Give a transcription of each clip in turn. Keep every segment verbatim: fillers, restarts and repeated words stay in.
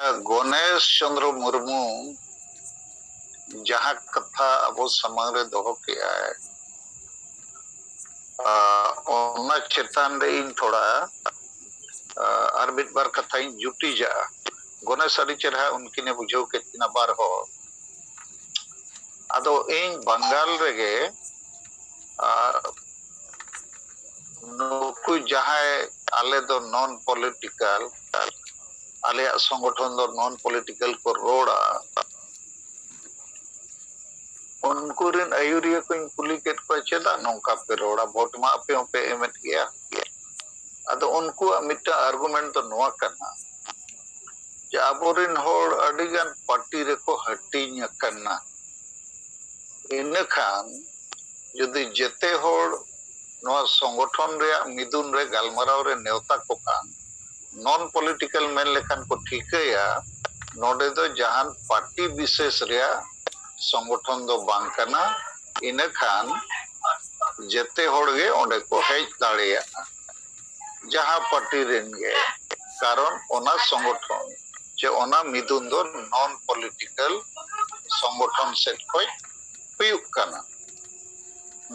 ᱜᱚᱱᱮᱥ ᱪᱚᱸᱫᱽᱨᱚ ᱢᱩᱨᱢᱩ ᱡᱟᱦᱟᱸ ᱠᱟᱛᱷᱟ ᱟᱵᱚ ᱥᱟᱢᱟᱝ ᱨᱮ ᱫᱚᱦᱚ ᱠᱮᱜᱼᱟᱭ, ᱟ, ᱚᱱᱟ ᱪᱮᱛᱟᱱ ᱨᱮ ᱤᱧ ᱛᱷᱚᱲᱟ, ᱟ, ᱟᱨ ᱢᱤᱫ ᱵᱟᱨ ᱠᱟᱛᱷᱟᱧ ᱡᱩᱴᱤᱡᱟᱜᱼᱟ᱾ ᱜᱚᱱᱮᱥ ᱟᱹᱰᱤ ᱪᱮᱨᱦᱟ ᱩᱱᱠᱤᱱᱮ ᱵᱩᱡᱷᱟᱹᱣ ᱠᱮᱫ ᱠᱤᱱᱟ ᱵᱟᱨ ᱦᱚᱲ᱾ ᱟᱫᱚ ᱤᱧ ᱵᱟᱝᱜᱟᱞ ᱨᱮᱜᱮ, ᱟ, ᱱᱩᱠᱩ ᱡᱟᱦᱟᱸᱭ ᱟᱞᱮ ᱫᱚ non political, ᱟᱞᱮᱭᱟᱜ ᱥᱚᱝᱜᱚᱴᱷᱚᱱ ᱫᱚ non political ᱠᱚ ᱨᱚᱲᱟ, ᱩᱱᱠᱩ ᱨᱮᱱ ᱟᱹᱭᱩᱨᱤᱭᱟᱹ ᱠᱚᱧ ᱠᱩᱞᱤ ᱠᱮᱫ ᱠᱚᱣᱟ, "ᱪᱮᱫᱟᱜ ᱱᱚᱝᱠᱟ ᱯᱮ ᱨᱚᱲᱟ? ᱵᱷᱳᱴ ᱢᱟ ᱟᱯᱮ ᱦᱚᱸᱯᱮ ᱮᱢᱮᱫ ᱜᱮᱭᱟ?" ᱟᱫᱚ ᱩᱱᱠᱩᱣᱟᱜ ᱢᱤᱫᱴᱟᱝ argument ᱫᱚ ᱱᱚᱣᱟ ᱠᱟᱱᱟ ᱡᱮ ᱟᱵᱚᱨᱮᱱ ᱦᱚᱲ ᱟᱹᱰᱤᱜᱟᱱ ᱯᱟᱨᱴᱤ ᱨᱮᱠᱚ ᱦᱟᱹᱴᱤᱧ ᱟᱠᱟᱱᱟ᱾ ᱤᱱᱟᱹᱠᱷᱟᱱ ᱡᱩᱫᱤ ᱡᱮᱛᱮ ᱦᱚᱲ ᱱᱚᱣᱟ ᱥᱚᱝᱜᱚᱴᱷᱚᱱ ᱨᱮᱭᱟᱜ ᱢᱤᱫᱩᱱ ᱨᱮ ᱜᱟᱞᱢᱟᱨᱟᱣ ᱨᱮ ᱱᱮᱣᱛᱟ ᱠᱚ ᱠᱷᱟᱱ, non political ᱢᱮᱱ ᱞᱮᱠᱷᱟᱱ ᱠᱚ ᱴᱷᱤᱠᱟᱹᱭᱟ, ᱱᱚᱰᱮ ᱫᱚ ᱡᱟᱦᱟᱱ ᱯᱟᱨᱴᱤ ᱵᱤᱥᱮᱥ ᱨᱮᱭᱟᱜ ᱥᱚᱝᱜᱚᱴᱷᱚᱱ ᱫᱚ ᱵᱟᱝ ᱠᱟᱱᱟ᱾ ᱤᱱᱟᱹᱠᱷᱟᱱ ᱡᱮᱛᱮ ᱦᱚᱲ ᱜᱮ ᱚᱸᱰᱮ ᱠᱚ ᱦᱮᱡ ᱫᱟᱲᱮᱭᱟᱜᱼᱟ, ᱡᱟᱦᱟᱸ ᱯᱟᱨᱴᱤ ᱨᱮᱱ ᱜᱮ, ᱠᱟᱨᱚᱱ ᱚᱱᱟ ᱥᱚᱝᱜᱚᱴᱷᱚᱱ ᱪᱮ ᱚᱱᱟ ᱢᱤᱫᱩᱱ ᱫᱚ non political ᱥᱚᱝᱜᱚᱴᱷᱚᱱ ᱥᱮᱫ ᱠᱷᱚᱱ ᱦᱩᱭᱩᱜ ᱠᱟᱱᱟ᱾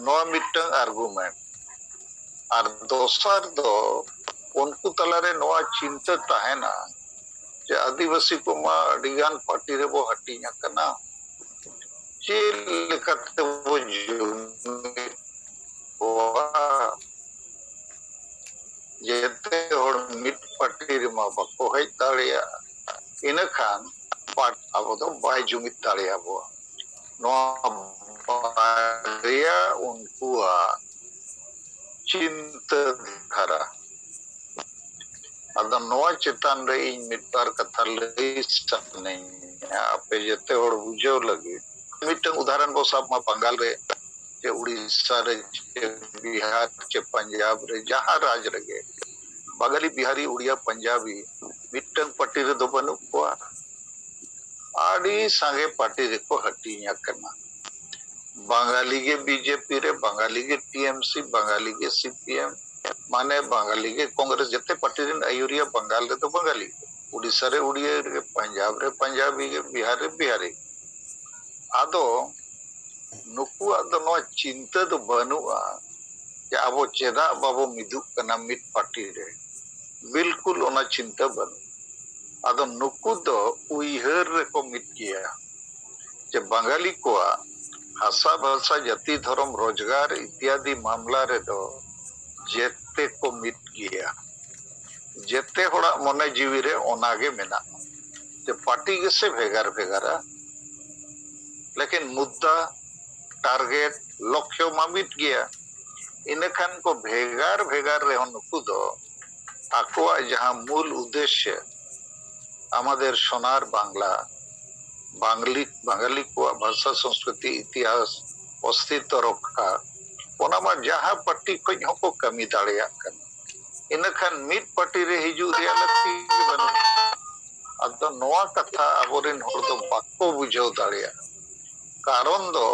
ᱱᱚᱣᱟ ᱢᱤᱫᱴᱟᱝ argument᱾ ᱟᱨ ᱫᱚᱥᱟᱨ ᱫᱚ, ᱩᱱᱠᱩ ᱛᱟᱞᱟᱨᱮ ᱱᱚᱣᱟ ᱪᱤᱱᱛᱟᱹ ᱛᱟᱦᱮᱱᱟ ᱡᱮ ᱟᱹᱫᱤᱵᱟᱹᱥᱤ ᱠᱚᱢᱟ ᱟᱹᱰᱤᱜᱟᱱ ᱯᱟᱨᱴᱤ ᱨᱮᱵᱚ ᱦᱟᱹᱴᱤᱧ ᱟᱠᱟᱱᱟ, ᱪᱮᱫ ᱞᱮᱠᱟᱛᱮᱵᱚ ᱡᱩᱢᱤᱫ ᱠᱚᱣᱟ? ᱡᱮᱛᱮ ᱦᱚᱲ ᱢᱤᱫ ᱯᱟᱨᱴᱤ ᱨᱮᱢᱟ ᱵᱟᱠᱚ ᱦᱮᱡ ᱫᱟᱲᱮᱭᱟᱜᱼᱟ᱾ ᱤᱱᱟᱹᱠᱷᱟᱱ ᱯᱟᱨ-, ᱟᱵᱚ ᱫᱚ ᱵᱟᱭ ᱡᱩᱢᱤᱫ ᱫᱟᱲᱮᱭᱟᱵᱚᱣᱟ᱾ ᱱᱚᱣᱟ ᱵᱟᱨᱭᱟ ᱩᱱᱠᱩᱣᱟᱜ ᱪᱤᱱᱛᱟᱹ ᱫᱷᱟᱨᱟ᱾ ᱟᱫᱚ ᱱᱚᱣᱟ ᱪᱮᱛᱟᱱ ᱨᱮ ᱤᱧ ᱢᱤᱫ ᱵᱟᱨ ᱠᱟᱛᱷᱟ ᱞᱟᱹᱭ ᱥᱟᱱᱟᱧᱟ, ᱟᱯᱮ ᱡᱮᱛᱮ ᱦᱚᱲ ᱵᱩᱡᱷᱟᱹᱣ ᱞᱟᱹᱜᱤᱫ᱾ ᱢᱤᱫᱴᱟᱝ ᱩᱫᱟᱦᱚᱨᱚᱱ ᱵᱚ ᱥᱟᱵ ᱢᱟ, ᱵᱟᱝᱜᱟᱞ ᱨᱮ ᱪᱮ ᱩᱲᱤᱥᱥᱟ ᱨᱮ ᱪᱮ ᱵᱤᱦᱟᱨ ᱪᱮ ᱯᱟᱧᱡᱟᱵᱽ ᱨᱮ, ᱡᱟᱦᱟᱸ ᱨᱟᱡᱽ ᱨᱮᱜᱮ ᱵᱟᱝᱜᱟᱞᱤ, ᱵᱤᱦᱟᱨᱤ, ᱩᱲᱤᱭᱟ, ᱯᱟᱧᱡᱟᱵᱤ ᱢᱤᱫᱴᱟᱝ ᱯᱟᱨᱴᱤ ᱨᱮᱫᱚ ᱵᱟᱹᱱᱩᱜ ᱠᱚᱣᱟ᱾ ᱟᱹᱰᱤ ᱥᱟᱸᱜᱮ ᱯᱟᱨᱴᱤ ᱨᱮᱠᱚ ᱦᱟᱹᱴᱤᱧ ᱟᱠᱟᱱᱟ᱾ ᱵᱟᱝᱜᱟᱞᱤ ᱜᱮ ᱵᱤᱡᱮᱯᱤ ᱨᱮ, ᱵᱟᱝᱜᱟᱞᱤ ᱜᱮ ᱴᱤᱮᱢᱥᱤ, ᱵᱟᱝᱜᱟᱞᱤ ᱜᱮ ᱥᱤᱯᱤᱮᱢ, ᱢᱟᱱᱮ ᱵᱟᱝᱜᱟᱞᱤ ᱜᱮ ᱠᱚᱝᱜᱨᱮᱥ, ᱡᱮᱛᱮ ᱯᱟᱨᱴᱤ ᱨᱮᱱ ᱟᱹᱭᱩᱨᱤᱭᱟᱹ ᱵᱟᱝᱜᱟᱞ ᱨᱮᱫᱚ ᱵᱟᱝᱜᱟᱞᱤ᱾ ᱩᱲᱤᱥᱥᱟ ᱨᱮ ᱩᱲᱤᱭᱟ ᱨᱮ, ᱯᱟᱧᱡᱟᱵᱽ ᱨᱮ ᱯᱟᱧᱡᱟᱵᱤ ᱜᱮ, ᱵᱤᱦᱟᱨ ᱨᱮ ᱵᱤᱦᱟᱨᱤ᱾ ᱟᱫᱚ ᱱᱩᱠᱩᱣᱟᱜ ᱫᱚ ᱱᱚᱣᱟ ᱪᱤᱱᱛᱟᱹ ᱫᱚ ᱵᱟᱹᱱᱩᱜᱼᱟ ᱡᱮ ᱟᱵᱚ ᱪᱮᱫᱟᱜ ᱵᱟᱵᱚ ᱢᱤᱫᱩᱜ ᱠᱟᱱᱟ ᱢᱤᱫ ᱯᱟᱨᱴᱤ ᱨᱮ᱾ ᱵᱤᱞᱠᱩᱞ ᱚᱱᱟ ᱪᱤᱱᱛᱟᱹ ᱵᱟᱹᱱᱩᱜ᱾ ᱟᱫᱚ ᱱᱩᱠᱩ ᱫᱚ ᱩᱭᱦᱟᱹᱨ ᱨᱮᱠᱚ ᱢᱤᱫ ᱜᱮᱭᱟ ᱡᱮ ᱵᱟᱝᱜᱟᱞᱤ ᱠᱚᱣᱟᱜ ᱦᱟᱥᱟ ᱵᱷᱟᱥᱟ, ᱡᱟᱹᱛᱤ, ᱫᱷᱚᱨᱚᱢ, ᱨᱳᱡᱽᱜᱟᱨ ᱤᱛᱭᱟᱫᱤ ᱢᱟᱢᱞᱟ ᱨᱮᱫᱚ ᱡᱮᱛᱮ ᱠᱚ ᱢᱤᱫ ᱜᱮᱭᱟ᱾ ᱡᱮᱛᱮ ᱦᱚᱲᱟᱜ ᱢᱚᱱᱮ ᱡᱤᱣᱤ ᱨᱮ ᱚᱱᱟᱜᱮ ᱢᱮᱱᱟᱜᱼᱟ ᱡᱮ ᱯᱟᱨᱴᱤ ᱜᱮᱥᱮ ᱵᱷᱮᱜᱟᱨ ᱵᱷᱮᱜᱟᱨᱟ, ᱞᱮᱠᱤᱱ ᱢᱩᱫᱽᱫᱟ, ᱴᱟᱨᱜᱮᱴ, ᱞᱚᱠᱠᱷᱚ ᱢᱟ ᱢᱤᱫ ᱜᱮᱭᱟ᱾ ᱤᱱᱟᱹ ᱠᱷᱟᱱ ᱠᱚ ᱵᱷᱮᱜᱟᱨ ᱵᱷᱮᱜᱟᱨ ᱨᱮᱦᱚᱸ ᱱᱩᱠᱩ ᱫᱚ ᱟᱠᱚᱣᱟᱜ ᱡᱟᱦᱟᱸ ᱢᱩᱞ ᱩᱫᱽᱫᱮᱥᱥᱚ, ᱟᱢᱟᱫᱮᱨ ᱥᱳᱱᱟᱨ ᱵᱟᱝᱞᱟ, ᱵᱟᱝᱞᱤ, ᱵᱟᱝᱜᱟᱞᱤ ᱠᱚᱣᱟᱜ ᱵᱷᱟᱥᱟ, ᱥᱚᱝᱥᱠᱨᱤᱛᱤ, ᱤᱛᱤᱦᱟᱥ, ᱚᱥᱛᱤᱛᱛᱚ ᱨᱚᱠᱠᱷᱟ, ᱚᱱᱟ ᱢᱟ ᱡᱟᱦᱟᱸ ᱯᱟᱨᱴᱤ ᱠᱷᱚᱱ ᱦᱚᱸᱠᱚ ᱠᱟᱹᱢᱤ ᱫᱟᱲᱮᱭᱟᱜ ᱠᱟᱱᱟ᱾ ᱤᱱᱟᱹ ᱠᱷᱟᱱ ᱢᱤᱫ ᱯᱟᱨᱴᱤ ᱨᱮ ᱦᱤᱡᱩᱜ ᱨᱮᱭᱟᱜ ᱞᱟᱹᱠᱛᱤ ᱜᱮ ᱵᱟᱹᱱᱩᱜᱼᱟ᱾ ᱟᱫᱚ ᱱᱚᱣᱟ ᱠᱟᱛᱷᱟ ᱟᱵᱚᱨᱮᱱ ᱦᱚᱲ ᱫᱚ ᱵᱟᱠᱚ ᱵᱩᱡᱷᱟᱹᱣ ᱫᱟᱲᱮᱭᱟᱜᱼᱟ᱾ ᱠᱟᱨᱚᱱ ᱫᱚ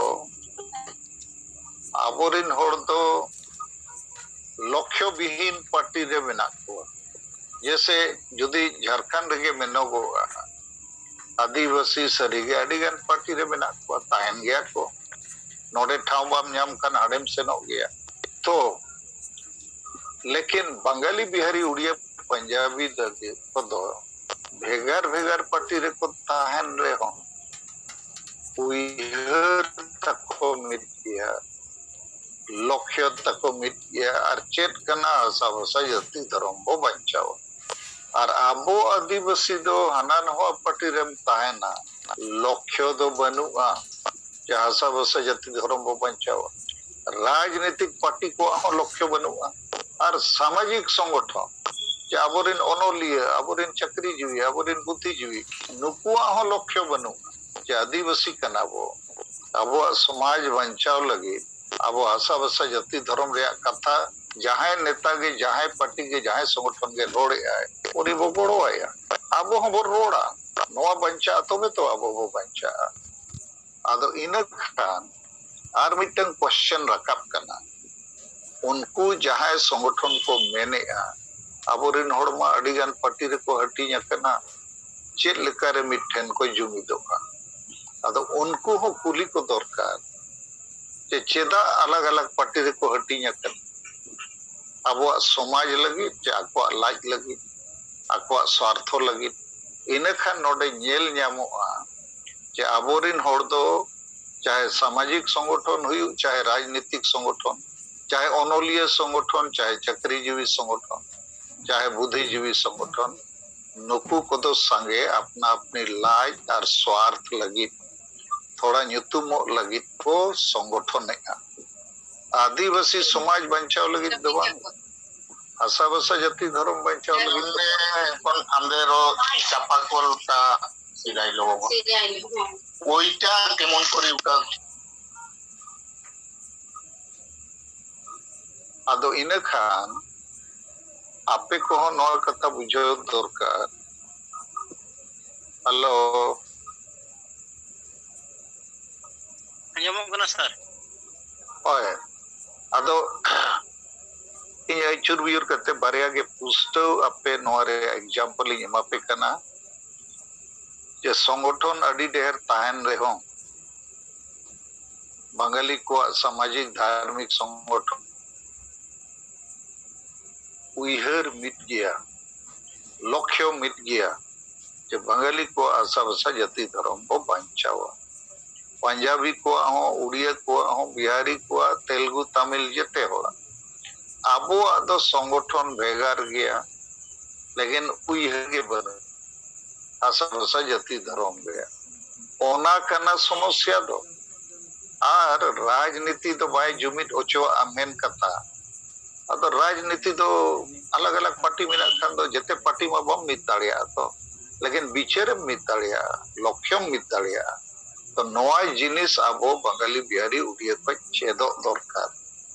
ᱟᱵᱚᱨᱮᱱ ᱦᱚᱲ ᱫᱚ ᱞᱚᱠᱠᱷᱚ ᱵᱤᱦᱤᱱ ᱯᱟᱨᱴᱤ ᱨᱮ ᱢᱮᱱᱟᱜ ᱠᱚᱣᱟ᱾ ᱡᱮᱥᱮ ᱡᱩᱫᱤ ᱡᱷᱟᱲᱠᱷᱚᱸᱰ ᱨᱮᱜᱮ ᱢᱮᱱᱚᱜᱚᱜᱼᱟ, ᱟᱹᱫᱤᱵᱟᱹᱥᱤ ᱥᱟᱹᱨᱤᱜᱮ ᱟᱹᱰᱤᱜᱟᱱ ᱯᱟᱨᱴᱤ ᱨᱮ ᱢᱮᱱᱟᱜ ᱠᱚᱣᱟ, ᱛᱟᱦᱮᱱ ᱜᱮᱭᱟ ᱠᱚ᱾ ᱱᱚᱰᱮ ᱴᱷᱟᱶ ᱵᱟᱢ ᱧᱟᱢ ᱠᱷᱟᱱ ᱦᱟᱸᱰᱮᱢ ᱥᱮᱱᱚᱜ ᱜᱮᱭᱟ᱾ ᱛᱚ ᱞᱮᱠᱤᱱ ᱵᱟᱝᱜᱟᱞᱤ, ᱵᱤᱦᱟᱨᱤ, ᱩᱲᱤᱭᱟ, ᱯᱟᱧᱡᱟᱵᱤ ᱫᱟᱹᱫᱤ ᱠᱚᱫᱚ ᱵᱷᱮᱜᱟᱨ ᱵᱷᱮᱜᱟᱨ ᱯᱟᱨᱴᱤ ᱨᱮᱠᱚ ᱛᱟᱦᱮᱱ ᱨᱮᱦᱚᱸ ᱩᱭᱦᱟᱹᱨ ᱛᱟᱠᱚ ᱢᱤᱫ ᱜᱮᱭᱟ, ᱞᱚᱠᱠᱷᱚ ᱛᱟᱠᱚ ᱢᱤᱫ ᱜᱮᱭᱟ᱾ ᱟᱨ ᱪᱮᱫ ᱠᱟᱱᱟ? ᱦᱟᱥᱟ ᱵᱷᱟᱥᱟ, ᱡᱟᱹᱛᱤ, ᱫᱷᱚᱨᱚᱢ ᱵᱚ ᱵᱟᱧᱪᱟᱣᱟ᱾ ᱟᱨ ᱟᱵᱚ ᱟᱹᱫᱤᱵᱟᱹᱥᱤ ᱫᱚ ᱦᱟᱱᱟ ᱱᱚᱣᱟ ᱯᱟᱨᱴᱤ ᱨᱮᱢ ᱛᱟᱦᱮᱱᱟ, ᱞᱚᱠᱠᱷᱚ ᱫᱚ ᱵᱟᱹᱱᱩᱜᱼᱟ ᱡᱮ ᱦᱟᱥᱟ ᱵᱷᱟᱥᱟ, ᱡᱟᱹᱛᱤ, ᱫᱷᱚᱨᱚᱢ ᱵᱚ ᱵᱟᱧᱪᱟᱣᱟ᱾ ᱨᱟᱡᱽᱱᱤᱛᱤᱠ ᱯᱟᱨᱴᱤ ᱠᱚᱣᱟᱜ ᱦᱚᱸ ᱞᱚᱠᱠᱷᱚ ᱵᱟᱹᱱᱩᱜᱼᱟ᱾ ᱟᱨ ᱥᱟᱢᱟᱡᱤᱠ ᱥᱚᱝᱜᱚᱴᱷᱚᱱ, ᱡᱮ ᱟᱵᱚᱨᱮᱱ ᱚᱱᱚᱞᱤᱭᱟᱹ, ᱟᱵᱚᱨᱮᱱ ᱪᱟᱹᱠᱨᱤᱡᱤᱵᱤ, ᱟᱵᱚᱨᱮᱱ ᱵᱩᱫᱽᱫᱷᱤᱡᱤᱵᱤ, ᱱᱩᱠᱩᱣᱟᱜ ᱦᱚᱸ ᱞᱚᱠᱠᱷᱚ ᱵᱟᱹᱱᱩᱜᱼᱟ ᱡᱮ ᱟᱹᱫᱤᱵᱟᱹᱥᱤ ᱠᱟᱱᱟ ᱵᱚ, ᱟᱵᱚᱣᱟᱜ ᱥᱚᱢᱟᱡᱽ ᱵᱟᱧᱪᱟᱣ ᱞᱟᱹᱜᱤᱫ ᱟᱵᱚ ᱦᱟᱥᱟ ᱵᱷᱟᱥᱟ, ᱡᱟᱹᱛᱤ, ᱫᱷᱚᱨᱚᱢ ᱨᱮᱭᱟᱜ ᱠᱟᱛᱷᱟ ᱡᱟᱦᱟᱸᱭ ᱱᱮᱛᱟ ᱜᱮ, ᱡᱟᱦᱟᱸᱭ ᱯᱟᱨᱴᱤ ᱜᱮ, ᱡᱟᱦᱟᱸᱭ ᱥᱚᱝᱜᱚᱴᱷᱚᱱ ᱜᱮ ᱨᱚᱲᱮᱫᱼᱟᱭ, ᱩᱱᱤ ᱵᱚ ᱜᱚᱲᱚᱣᱟᱭᱟ᱾ ᱟᱵᱚ ᱦᱚᱸᱵᱚᱱ ᱨᱚᱲᱟ, ᱱᱚᱣᱟ ᱵᱟᱧᱪᱟᱜᱼᱟ ᱛᱚᱵᱮ ᱛᱚ ᱟᱵᱚ ᱵᱚ ᱵᱟᱧᱪᱟᱜᱼᱟ᱾ ᱟᱫᱚ ᱤᱱᱟᱹ ᱠᱷᱟᱱ ᱟᱨ ᱢᱤᱫᱴᱟᱝ ᱠᱚᱥᱪᱮᱱ ᱨᱟᱠᱟᱵ ᱠᱟᱱᱟ, ᱩᱱᱠᱩ ᱡᱟᱦᱟᱸᱭ ᱥᱚᱝᱜᱚᱴᱷᱚᱱ ᱠᱚ ᱢᱮᱱᱮᱜᱼᱟ, ᱟᱵᱚᱨᱮᱱ ᱦᱚᱲ ᱢᱟ ᱟᱹᱰᱤᱜᱟᱱ ᱯᱟᱨᱴᱤ ᱨᱮᱠᱚ ᱦᱟᱹᱴᱤᱧ ᱟᱠᱟᱱᱟ, ᱪᱮᱫ ᱞᱮᱠᱟᱨᱮ ᱢᱤᱫ ᱴᱷᱮᱱ ᱠᱚ ᱡᱩᱢᱤᱫᱚᱜᱼᱟ? ᱟᱫᱚ ᱩᱱᱠᱩ ᱦᱚᱸ ᱠᱩᱞᱤ ᱠᱚ ᱫᱚᱨᱠᱟᱨ ᱡᱮ ᱪᱮᱫᱟᱜ ᱟᱞᱟᱜᱽ ᱟᱞᱟᱜᱽ ᱯᱟᱨᱴᱤ ᱨᱮᱠᱚ ᱦᱟᱹᱴᱤᱧ ᱟᱠᱟᱱᱟ, ᱟᱵᱚᱣᱟᱜ ᱥᱚᱢᱟᱡᱽ ᱞᱟᱹᱜᱤᱫ ᱪᱮ ᱟᱠᱚᱣᱟᱜ ᱞᱟᱡ ᱞᱟᱹᱜᱤᱫ, ᱟᱠᱚᱣᱟᱜ ᱥᱣᱟᱨᱛᱷᱚ ᱞᱟᱹᱜᱤᱫ? ᱤᱱᱟᱹ ᱠᱷᱟᱱ ᱱᱚᱰᱮ ᱧᱮᱞ ᱧᱟᱢᱚᱜᱼᱟ ᱡᱮ ᱟᱵᱚᱨᱮᱱ ᱦᱚᱲ ᱫᱚ ᱪᱟᱦᱮ ᱥᱟᱢᱟᱡᱤᱠ ᱥᱚᱝᱜᱚᱴᱷᱚᱱ ᱦᱩᱭᱩᱜ, ᱪᱟᱦᱮ ᱨᱟᱡᱽᱱᱤᱛᱤᱠ ᱥᱚᱝᱜᱚᱴᱷᱚᱱ, ᱪᱟᱦᱮ ᱚᱱᱚᱞᱤᱭᱟᱹ ᱥᱚᱝᱜᱚᱴᱷᱚᱱ, ᱪᱟᱦᱮ ᱪᱟᱹᱠᱨᱤᱡᱤᱵᱤ ᱥᱚᱝᱜᱚᱴᱷᱚᱱ, ᱪᱟᱦᱮ ᱵᱩᱫᱷᱤᱡᱤᱵᱤ ᱥᱚᱝᱜᱚᱴᱷᱚᱱ, ᱱᱩᱠᱩ ᱠᱚᱫᱚ ᱥᱟᱸᱜᱮ ᱟᱯᱱᱟ ᱟᱯᱱᱤ ᱞᱟᱡ ᱟᱨ ᱥᱣᱟᱨᱛᱷ ᱞᱟᱹᱜᱤᱫ, ᱛᱷᱚᱲᱟ ᱧᱩᱛᱩᱢᱚᱜ ᱞᱟᱹᱜᱤᱫ ᱠᱚ ᱥᱚᱝᱜᱚᱴᱷᱚᱱᱮᱜᱼᱟ᱾ ᱟᱹᱫᱤᱵᱟᱹᱥᱤ ᱥᱚᱢᱟᱡᱽ ᱵᱟᱧᱪᱟᱣ ᱞᱟᱹᱜᱤᱫ ᱫᱚ ᱵᱟᱝ, ᱦᱟᱥᱟ ᱵᱷᱟᱥᱟ ᱡᱟᱹᱛᱤ ᱫᱷᱚᱨᱚᱢ ᱵᱟᱧᱪᱟᱣ ᱞᱟᱹᱜᱤᱫ᱾ ᱚᱸᱰᱮ ᱠᱷᱚᱱ ᱟᱢᱫᱮ ᱨᱚ ᱪᱟᱯᱟ ᱠᱚᱞ ᱠᱟ ᱥᱮᱫᱟᱭ ᱞᱚ ᱵᱟᱵᱟ᱾ ᱥᱮᱫᱟᱭ ᱞᱚ᱾ ᱚᱭᱴᱟ ᱠᱮᱢᱚᱱ ᱠᱚᱨᱮ ᱚᱱᱠᱟ᱾ ᱟᱫᱚ ᱤᱱᱟᱹ ᱠᱷᱟᱱ ᱟᱯᱮ ᱠᱚᱦᱚᱸ ᱱᱚᱣᱟ ᱠᱟᱛᱷᱟ ᱵᱩᱡᱷᱟᱹᱣ ᱫᱚᱨᱠᱟᱨ᱾ ᱦᱮᱞᱳ᱾ ᱟᱸᱡᱚᱢᱚᱜ ᱠᱟᱱᱟ ᱥᱟᱨ? ᱦᱳᱭ᱾ ᱟᱫᱚ ᱤᱧ ᱟᱹᱪᱩᱨ ᱵᱤᱭᱩᱨ ᱠᱟᱛᱮ ᱵᱟᱨᱭᱟ ᱜᱮ ᱯᱩᱥᱴᱟᱹᱣ ᱟᱯᱮ ᱱᱚᱣᱟ ᱨᱮ example ᱤᱧ ᱮᱢᱟ ᱯᱮ ᱠᱟᱱᱟ ᱡᱮ ᱥᱚᱝᱜᱚᱴᱷᱚᱱ ᱟᱹᱰᱤ ᱰᱷᱮᱨ ᱛᱟᱦᱮᱱ ᱨᱮᱦᱚᱸ ᱵᱟᱝᱜᱟᱞᱤ ᱠᱚᱣᱟᱜ ᱥᱟᱢᱟᱡᱤᱠ ᱫᱷᱟᱨᱢᱤᱠ ᱥᱚᱝᱜᱚᱴᱷᱚᱱ ᱩᱭᱦᱟᱹᱨ ᱢᱤᱫ ᱜᱮᱭᱟ, ᱞᱚᱠᱠᱷᱚ ᱢᱤᱫ ᱜᱮᱭᱟ ᱡᱮ ᱵᱟᱝᱜᱟᱞᱤ ᱠᱚᱣᱟᱜ ᱦᱟᱥᱟ ᱵᱷᱟᱥᱟ ᱡᱟᱹᱛᱤ ᱫᱷᱚᱨᱚᱢ ᱵᱚ ᱵᱟᱧᱪᱟᱣᱟ᱾ ᱯᱟᱧᱡᱟᱵᱤ ᱠᱚᱣᱟᱜ ᱦᱚᱸ, ᱩᱲᱤᱭᱟ ᱠᱚᱣᱟᱜ ᱦᱚᱸ, ᱵᱤᱦᱟᱨᱤ ᱠᱚᱣᱟᱜ, ᱛᱮᱞᱜᱩ, ᱛᱟᱢᱤᱞ, ᱡᱮᱛᱮ ᱦᱚᱲᱟᱜ᱾ ᱟᱵᱚᱣᱟᱜ ᱫᱚ ᱥᱚᱝᱜᱚᱴᱷᱚᱱ ᱵᱷᱮᱜᱟᱨ ᱜᱮᱭᱟ, ᱞᱮᱠᱤᱱ ᱩᱭᱦᱟᱹᱨ ᱜᱮ ᱵᱟᱹᱱᱩᱜ᱾ ᱦᱟᱥᱟ ᱵᱷᱟᱥᱟ ᱡᱟᱹᱛᱤ ᱫᱷᱚᱨᱚᱢ ᱨᱮᱭᱟᱜ ᱚᱱᱟ ᱠᱟᱱᱟ ᱥᱚᱢᱚᱥᱭᱟ ᱫᱚ᱾ ᱟᱨ ᱨᱟᱡᱽᱱᱤᱛᱤ ᱫᱚ ᱵᱟᱭ ᱡᱩᱢᱤᱫ ᱦᱚᱪᱚᱣᱟᱜᱼᱟ ᱢᱮᱱ ᱠᱟᱛᱷᱟ᱾ ᱟᱫᱚ ᱨᱟᱡᱽᱱᱤᱛᱤ ᱫᱚ ᱟᱞᱟᱜᱽ ᱟᱞᱟᱜᱽ ᱯᱟᱨᱴᱤ ᱢᱮᱱᱟᱜ ᱠᱷᱟᱱ ᱫᱚ ᱡᱮᱛᱮ ᱯᱟᱨᱴᱤ ᱢᱟ ᱵᱟᱢ ᱢᱤᱫ ᱫᱟᱲᱮᱭᱟᱜᱼᱟ ᱛᱚ, ᱞᱮᱠᱤᱱ ᱵᱤᱪᱟᱹᱨᱮᱢ ᱢᱤᱫ ᱫᱟᱲᱮᱭᱟᱜᱼᱟ, ᱞᱚᱠᱠᱷᱚᱢ ᱢᱤᱫ ᱫᱟᱲᱮᱭᱟᱜᱼᱟ᱾ ᱛᱚ ᱱᱚᱣᱟ ᱡᱤᱱᱤᱥ ᱟᱵᱚ ᱵᱟᱝᱜᱟᱞᱤ ᱵᱤᱦᱟᱨᱤ ᱩᱲᱤᱭᱟᱹ ᱠᱷᱚᱱ ᱪᱮᱫᱚᱜ ᱫᱚᱨᱠᱟᱨ᱾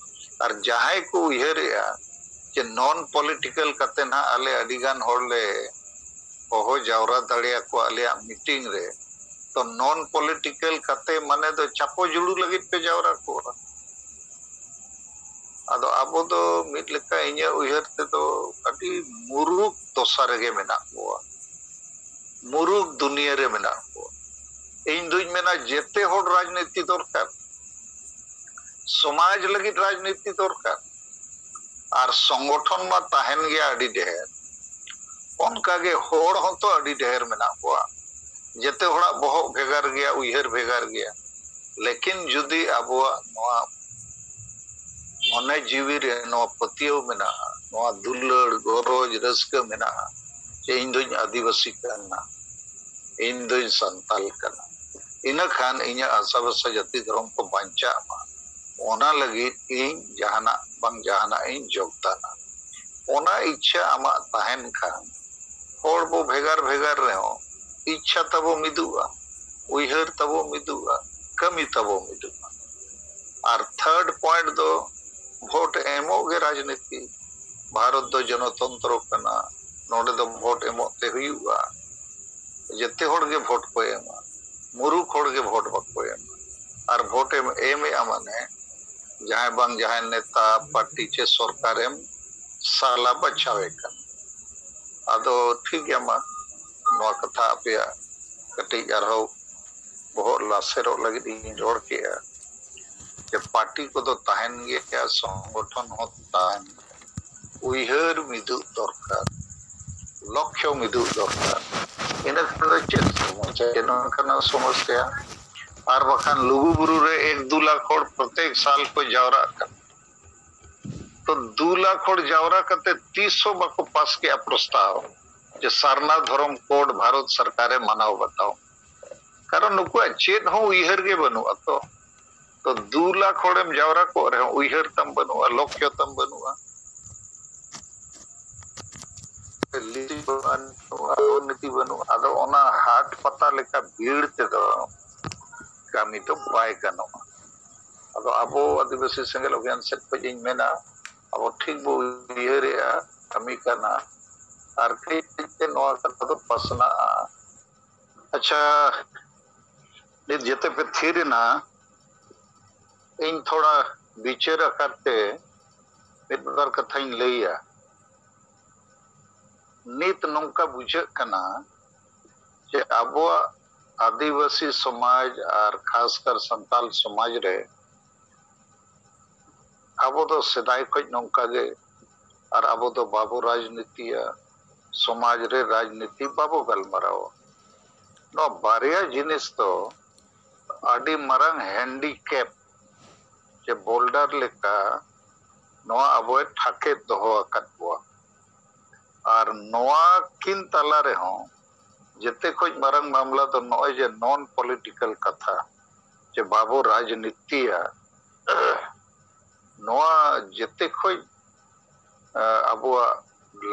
ᱟᱨ ᱡᱟᱦᱟᱸᱭ ᱠᱚ ᱩᱭᱦᱟᱹᱨᱮᱜᱼᱟ ᱡᱮ non political ᱠᱟᱛᱮ ᱱᱟᱦᱟᱜ ᱟᱞᱮ ᱟᱹᱰᱤᱜᱟᱱ ᱦᱚᱲ ᱞᱮ ᱦᱚᱦᱚ ᱡᱟᱣᱨᱟ ᱫᱟᱲᱮᱭᱟᱠᱚᱣᱟ ᱟᱞᱮᱭᱟᱜ ᱢᱤᱴᱤᱝ ᱨᱮ, ᱛᱚ non political ᱠᱟᱛᱮ ᱢᱟᱱᱮ ᱫᱚ ᱪᱟᱯᱚ ᱡᱩᱲᱩ ᱞᱟᱹᱜᱤᱫ ᱯᱮ ᱡᱟᱣᱨᱟ ᱠᱚᱣᱟ᱾ ᱟᱫᱚ ᱟᱵᱚ ᱫᱚ ᱢᱤᱫ ᱞᱮᱠᱟ ᱤᱧᱟᱹᱜ ᱩᱭᱦᱟᱹᱨ ᱛᱮᱫᱚ ᱟᱹᱰᱤ ᱢᱩᱨᱩᱠ ᱫᱚᱥᱟ ᱨᱮᱜᱮ ᱢᱮᱱᱟᱜ ᱠᱚᱣᱟ, ᱢᱩᱨᱩᱠ ᱫᱩᱱᱤᱭᱟᱹ ᱨᱮ ᱢᱮᱱᱟᱜ ᱠᱚᱣᱟ᱾ ᱤᱧ ᱫᱩᱧ ᱢᱮᱱᱟ ᱡᱮᱛᱮ ᱦᱚᱲ ᱨᱟᱡᱽᱱᱤᱛᱤ ᱫᱚᱨᱠᱟᱨ, ᱥᱚᱢᱟᱡᱽ ᱞᱟᱹᱜᱤᱫ ᱨᱟᱡᱽᱱᱤᱛᱤ ᱫᱚᱨᱠᱟᱨ, ᱟᱨ ᱥᱚᱝᱜᱚᱴᱷᱚᱱ ᱢᱟ ᱛᱟᱦᱮᱱ ᱜᱮᱭᱟ ᱟᱹᱰᱤ ᱰᱷᱮᱨ᱾ ᱚᱱᱠᱟᱜᱮ ᱦᱚᱲ ᱦᱚᱸᱛᱚ ᱟᱹᱰᱤ ᱰᱷᱮᱨ ᱢᱮᱱᱟᱜ ᱠᱚᱣᱟ, ᱡᱮᱛᱮ ᱦᱚᱲᱟᱜ ᱵᱚᱦᱚᱜ ᱵᱷᱮᱜᱟᱨ ᱜᱮᱭᱟ, ᱩᱭᱦᱟᱹᱨ ᱵᱷᱮᱜᱟᱨ ᱜᱮᱭᱟ᱾ ᱞᱮᱠᱤᱱ ᱡᱩᱫᱤ ᱟᱵᱚᱣᱟᱜ ᱱᱚᱣᱟ ᱢᱚᱱᱮ ᱡᱤᱣᱤ ᱨᱮ ᱱᱚᱣᱟ ᱯᱟᱹᱛᱭᱟᱹᱣ ᱢᱮᱱᱟᱜᱼᱟ, ᱱᱚᱣᱟ ᱫᱩᱞᱟᱹᱲ, ᱜᱚᱨᱚᱡᱽ, ᱨᱟᱹᱥᱠᱟᱹ ᱢᱮᱱᱟᱜᱼᱟ ᱡᱮ ᱤᱧ ᱫᱚᱧ ᱟᱹᱫᱤᱵᱟᱹᱥᱤ ᱠᱟᱱᱟ, ᱤᱧ ᱫᱚᱧ ᱥᱟᱱᱛᱟᱞ ᱠᱟᱱᱟ, ᱤᱱᱟᱹ ᱠᱷᱟᱱ ᱤᱧᱟᱹᱜ ᱟᱥᱟ ᱵᱷᱟᱥᱟ ᱡᱟᱹᱛᱤ ᱫᱷᱚᱨᱚᱢ ᱠᱚ ᱵᱟᱧᱪᱟᱜ ᱢᱟ, ᱚᱱᱟ ᱞᱟᱹᱜᱤᱫ ᱤᱧ ᱡᱟᱦᱟᱱᱟᱜ ᱵᱟᱝ ᱡᱟᱦᱟᱱᱟᱜ ᱤᱧ ᱡᱳᱜᱽᱫᱟᱱᱟ᱾ ᱚᱱᱟ ᱤᱪᱪᱷᱟᱹ ᱟᱢᱟᱜ ᱛᱟᱦᱮᱱ ᱠᱷᱟᱱ ᱦᱚᱲ ᱵᱚ ᱵᱷᱮᱜᱟᱨ ᱵᱷᱮᱜᱟᱨ ᱨᱮᱦᱚᱸ ᱤᱪᱪᱷᱟ ᱛᱟᱵᱚ ᱢᱤᱫᱚᱜᱼᱟ, ᱩᱭᱦᱟᱹᱨ ᱛᱟᱵᱚ ᱢᱤᱫᱚᱜᱼᱟ, ᱠᱟᱹᱢᱤ ᱛᱟᱵᱚ ᱢᱤᱫᱚᱜᱼᱟ᱾ ᱟᱨ ᱛᱷᱟᱨᱰ ᱯᱚᱭᱮᱱᱴ ᱫᱚ ᱵᱷᱳᱴ ᱮᱢᱚᱜ ᱜᱮ ᱨᱟᱡᱽᱱᱤᱛᱤ᱾ ᱵᱷᱟᱨᱚᱛ ᱫᱚ ᱡᱚᱱᱚᱛᱚᱱᱛᱨᱚ ᱠᱟᱱᱟ, ᱱᱚᱰᱮ ᱫᱚ ᱵᱷᱳᱴ ᱮᱢᱚᱜ ᱛᱮ ᱦᱩᱭᱩᱜᱼᱟ᱾ ᱡᱮᱛᱮ ᱦᱚᱲ ᱜᱮ ᱵᱷᱳᱴ ᱠᱚ ᱮᱢᱟ, ᱢᱩᱨᱩᱠᱷ ᱦᱚᱲ ᱜᱮ ᱵᱷᱳᱴ ᱵᱟᱠᱚ ᱮᱢᱟ᱾ ᱟᱨ ᱵᱷᱳᱴ ᱮᱢ ᱮᱢᱮᱜᱼᱟ ᱢᱟᱱᱮ ᱡᱟᱦᱟᱸᱭ ᱵᱟᱝ ᱡᱟᱦᱟᱸᱭ ᱱᱮᱛᱟ, ᱯᱟᱨᱴᱤ ᱪᱮ ᱥᱚᱨᱠᱟᱨᱮᱢ ᱥᱟᱞᱟ ᱵᱟᱪᱷᱟᱣᱮ ᱠᱟᱱᱟ᱾ ᱟᱫᱚ ᱴᱷᱤᱠ ᱜᱮᱭᱟ, ᱢᱟ ᱱᱚᱣᱟ ᱠᱟᱛᱷᱟ ᱟᱯᱮᱭᱟᱜ ᱠᱟᱹᱴᱤᱡ ᱟᱨᱦᱚᱸ ᱵᱚᱦᱚᱜ ᱞᱟᱥᱮᱨᱚᱜ ᱞᱟᱹᱜᱤᱫ ᱤᱧ ᱨᱚᱲ ᱠᱮᱜᱼᱟ᱾ ᱡᱮ ᱯᱟᱨᱴᱤ ᱠᱚᱫᱚ ᱛᱟᱦᱮᱱ ᱜᱮᱭᱟ, ᱥᱚᱝᱜᱚᱴᱷᱚᱱ ᱦᱚᱸ ᱛᱟᱦᱮᱱ ᱜᱮᱭᱟ᱾ ᱩᱭᱦᱟᱹᱨ ᱢᱤᱫᱩᱜ ᱫᱚᱨᱠᱟᱨ, ᱞᱚᱠᱠᱷᱚ ᱢᱤᱫᱩᱜ ᱫᱚᱨᱠᱟᱨ᱾ ᱤᱱᱟᱹ ᱠᱷᱟᱱ ᱫᱚ ᱪᱮᱫ ᱥᱚᱢᱚᱥᱥᱟ? ᱪᱮᱫ ᱦᱚᱸ ᱚᱱᱠᱟᱱᱟᱜ ᱥᱚᱢᱚᱥᱥᱟ? ᱟᱨ ᱵᱟᱠᱷᱟᱱ ᱞᱩᱜᱩ ᱵᱩᱨᱩ ᱨᱮ ᱮᱠ ᱫᱩ ᱞᱟᱠᱷ ᱦᱚᱲ ᱯᱨᱚᱛᱮᱠ ᱥᱟᱞ ᱠᱚ ᱡᱟᱣᱨᱟᱜ ᱠᱟᱱᱟ᱾ ᱛᱚ ᱫᱩ ᱞᱟᱠᱷ ᱦᱚᱲ ᱡᱟᱣᱨᱟ ᱠᱟᱛᱮ ᱛᱤᱥ ᱦᱚᱸ ᱵᱟᱠᱚ ᱯᱟᱥ ᱠᱮᱜᱼᱟ ᱯᱨᱚᱥᱛᱟᱵ ᱡᱮ ᱥᱟᱨᱱᱟ ᱫᱷᱚᱨᱚᱢ ᱠᱳᱰ ᱵᱷᱟᱨᱚᱛ ᱥᱚᱨᱠᱟᱨᱮ ᱢᱟᱱᱟᱣ ᱵᱟᱛᱟᱣ᱾ ᱠᱟᱨᱚᱱ ᱱᱩᱠᱩᱣᱟᱜ ᱪᱮᱫ ᱦᱚᱸ ᱩᱭᱦᱟᱹᱨ ᱜᱮ ᱵᱟᱹᱱᱩᱜᱼᱟ᱾ ᱛᱚ, ᱛᱚ ᱫᱩ ᱞᱟᱠᱷ ᱦᱚᱲᱮᱢ ᱡᱟᱣᱨᱟ ᱠᱚᱜ ᱨᱮᱦᱚᱸ ᱩᱭᱦᱟᱹᱨ ᱛᱟᱢ ᱵᱟᱹᱱᱩᱜᱼᱟ, ᱞᱚᱠᱠᱷᱚ ᱛᱟᱢ ᱵᱟᱹᱱᱩᱜᱼᱟ, ᱞᱤᱪᱤ ᱵᱟᱹᱱᱩᱜᱼᱟ, ᱨᱚᱱᱱᱤᱛᱤ ᱵᱟᱹᱱᱩᱜᱼᱟ᱾ ᱟᱫᱚ ᱚᱱᱟ ᱦᱟᱴ ᱯᱟᱛᱟ ᱞᱮᱠᱟ ᱵᱷᱤᱲ ᱛᱮᱫᱚ ᱠᱟᱹᱢᱤ ᱫᱚ ᱵᱟᱭ ᱜᱟᱱᱚᱜᱼᱟ᱾ ᱟᱫᱚ ᱟᱵᱚ ᱟᱹᱫᱤᱵᱟᱹᱥᱤ ᱥᱮᱸᱜᱮᱞ ᱚᱵᱷᱤᱭᱟᱱ ᱥᱮᱫ ᱠᱷᱚᱱ ᱤᱧ ᱢᱮᱱᱟ, ᱟᱵᱚ ᱴᱷᱤᱠ ᱵᱚ ᱩᱭᱦᱟᱹᱨᱮᱜᱼᱟ, ᱠᱟᱹᱢᱤ ᱠᱟᱱᱟ, ᱟᱨ ᱠᱟᱹᱡ ᱠᱟᱹᱡ ᱛᱮ ᱱᱚᱣᱟ ᱠᱟᱛᱷᱟ ᱫᱚ ᱯᱟᱥᱱᱟᱜᱼᱟ᱾ ᱟᱪᱪᱷᱟ, ᱱᱤᱛ ᱡᱮᱛᱮ ᱯᱮ ᱛᱷᱤᱨ ᱮᱱᱟ, ᱤᱧ ᱛᱷᱚᱲᱟ ᱵᱤᱪᱟᱹᱨ ᱟᱠᱟᱨ ᱛᱮ ᱢᱤᱫ ᱵᱟᱨ ᱠᱟᱛᱷᱟᱧ ᱞᱟᱹᱭᱟ᱾ ᱱᱤᱛ ᱱᱚᱝᱠᱟ ᱵᱩᱡᱷᱟᱹᱜ ᱠᱟᱱᱟ ᱡᱮ ᱟᱵᱚᱣᱟᱜ ᱟᱹᱫᱤᱵᱟᱹᱥᱤ ᱥᱚᱢᱟᱡᱽ ᱟᱨ ᱠᱷᱟᱥᱠᱟᱨ ᱥᱟᱱᱛᱟᱞ ᱥᱚᱢᱟᱡᱽ ᱨᱮ ᱟᱵᱚ ᱫᱚ ᱥᱮᱫᱟᱭ ᱠᱷᱚᱱ ᱱᱚᱝᱠᱟ ᱜᱮ, ᱟᱨ ᱟᱵᱚ ᱫᱚ ᱵᱟᱵᱚ ᱨᱟᱡᱽᱱᱤᱛᱤᱭᱟ, ᱥᱚᱢᱟᱡᱽ ᱨᱮ ᱨᱟᱡᱽᱱᱤᱛᱤ ᱵᱟᱵᱚ ᱜᱟᱞᱢᱟᱨᱟᱣᱟ᱾ ᱱᱚᱣᱟ ᱵᱟᱨᱭᱟ ᱡᱤᱱᱤᱥ ᱫᱚ ᱟᱹᱰᱤ ᱢᱟᱨᱟᱝ ᱦᱮᱱᱰᱤᱠᱮᱯ ᱪᱮ ᱵᱳᱞᱰᱟᱨ ᱞᱮᱠᱟ ᱱᱚᱣᱟ ᱟᱵᱚᱭ ᱴᱷᱟᱠᱮᱫ ᱫᱚᱦᱚ ᱟᱠᱟᱫ ᱵᱚᱣᱟ᱾ ᱟᱨ ᱱᱚᱣᱟ ᱠᱤᱱ ᱛᱟᱞᱟ ᱨᱮᱦᱚᱸ ᱡᱮᱛᱮ ᱠᱷᱚᱱ ᱢᱟᱨᱟᱝ ᱢᱟᱢᱞᱟ ᱫᱚ ᱱᱚᱜᱼᱚᱭ ᱡᱮ ᱱᱚᱱ ᱯᱚᱞᱤᱴᱤᱠᱟᱞ ᱠᱟᱛᱷᱟ, ᱡᱮ ᱵᱟᱵᱚ ᱨᱟᱡᱽᱱᱤᱛᱤᱭᱟ, ᱱᱚᱣᱟ ᱡᱮᱛᱮ ᱠᱷᱚᱱ, ᱮ, ᱟᱵᱚᱣᱟᱜ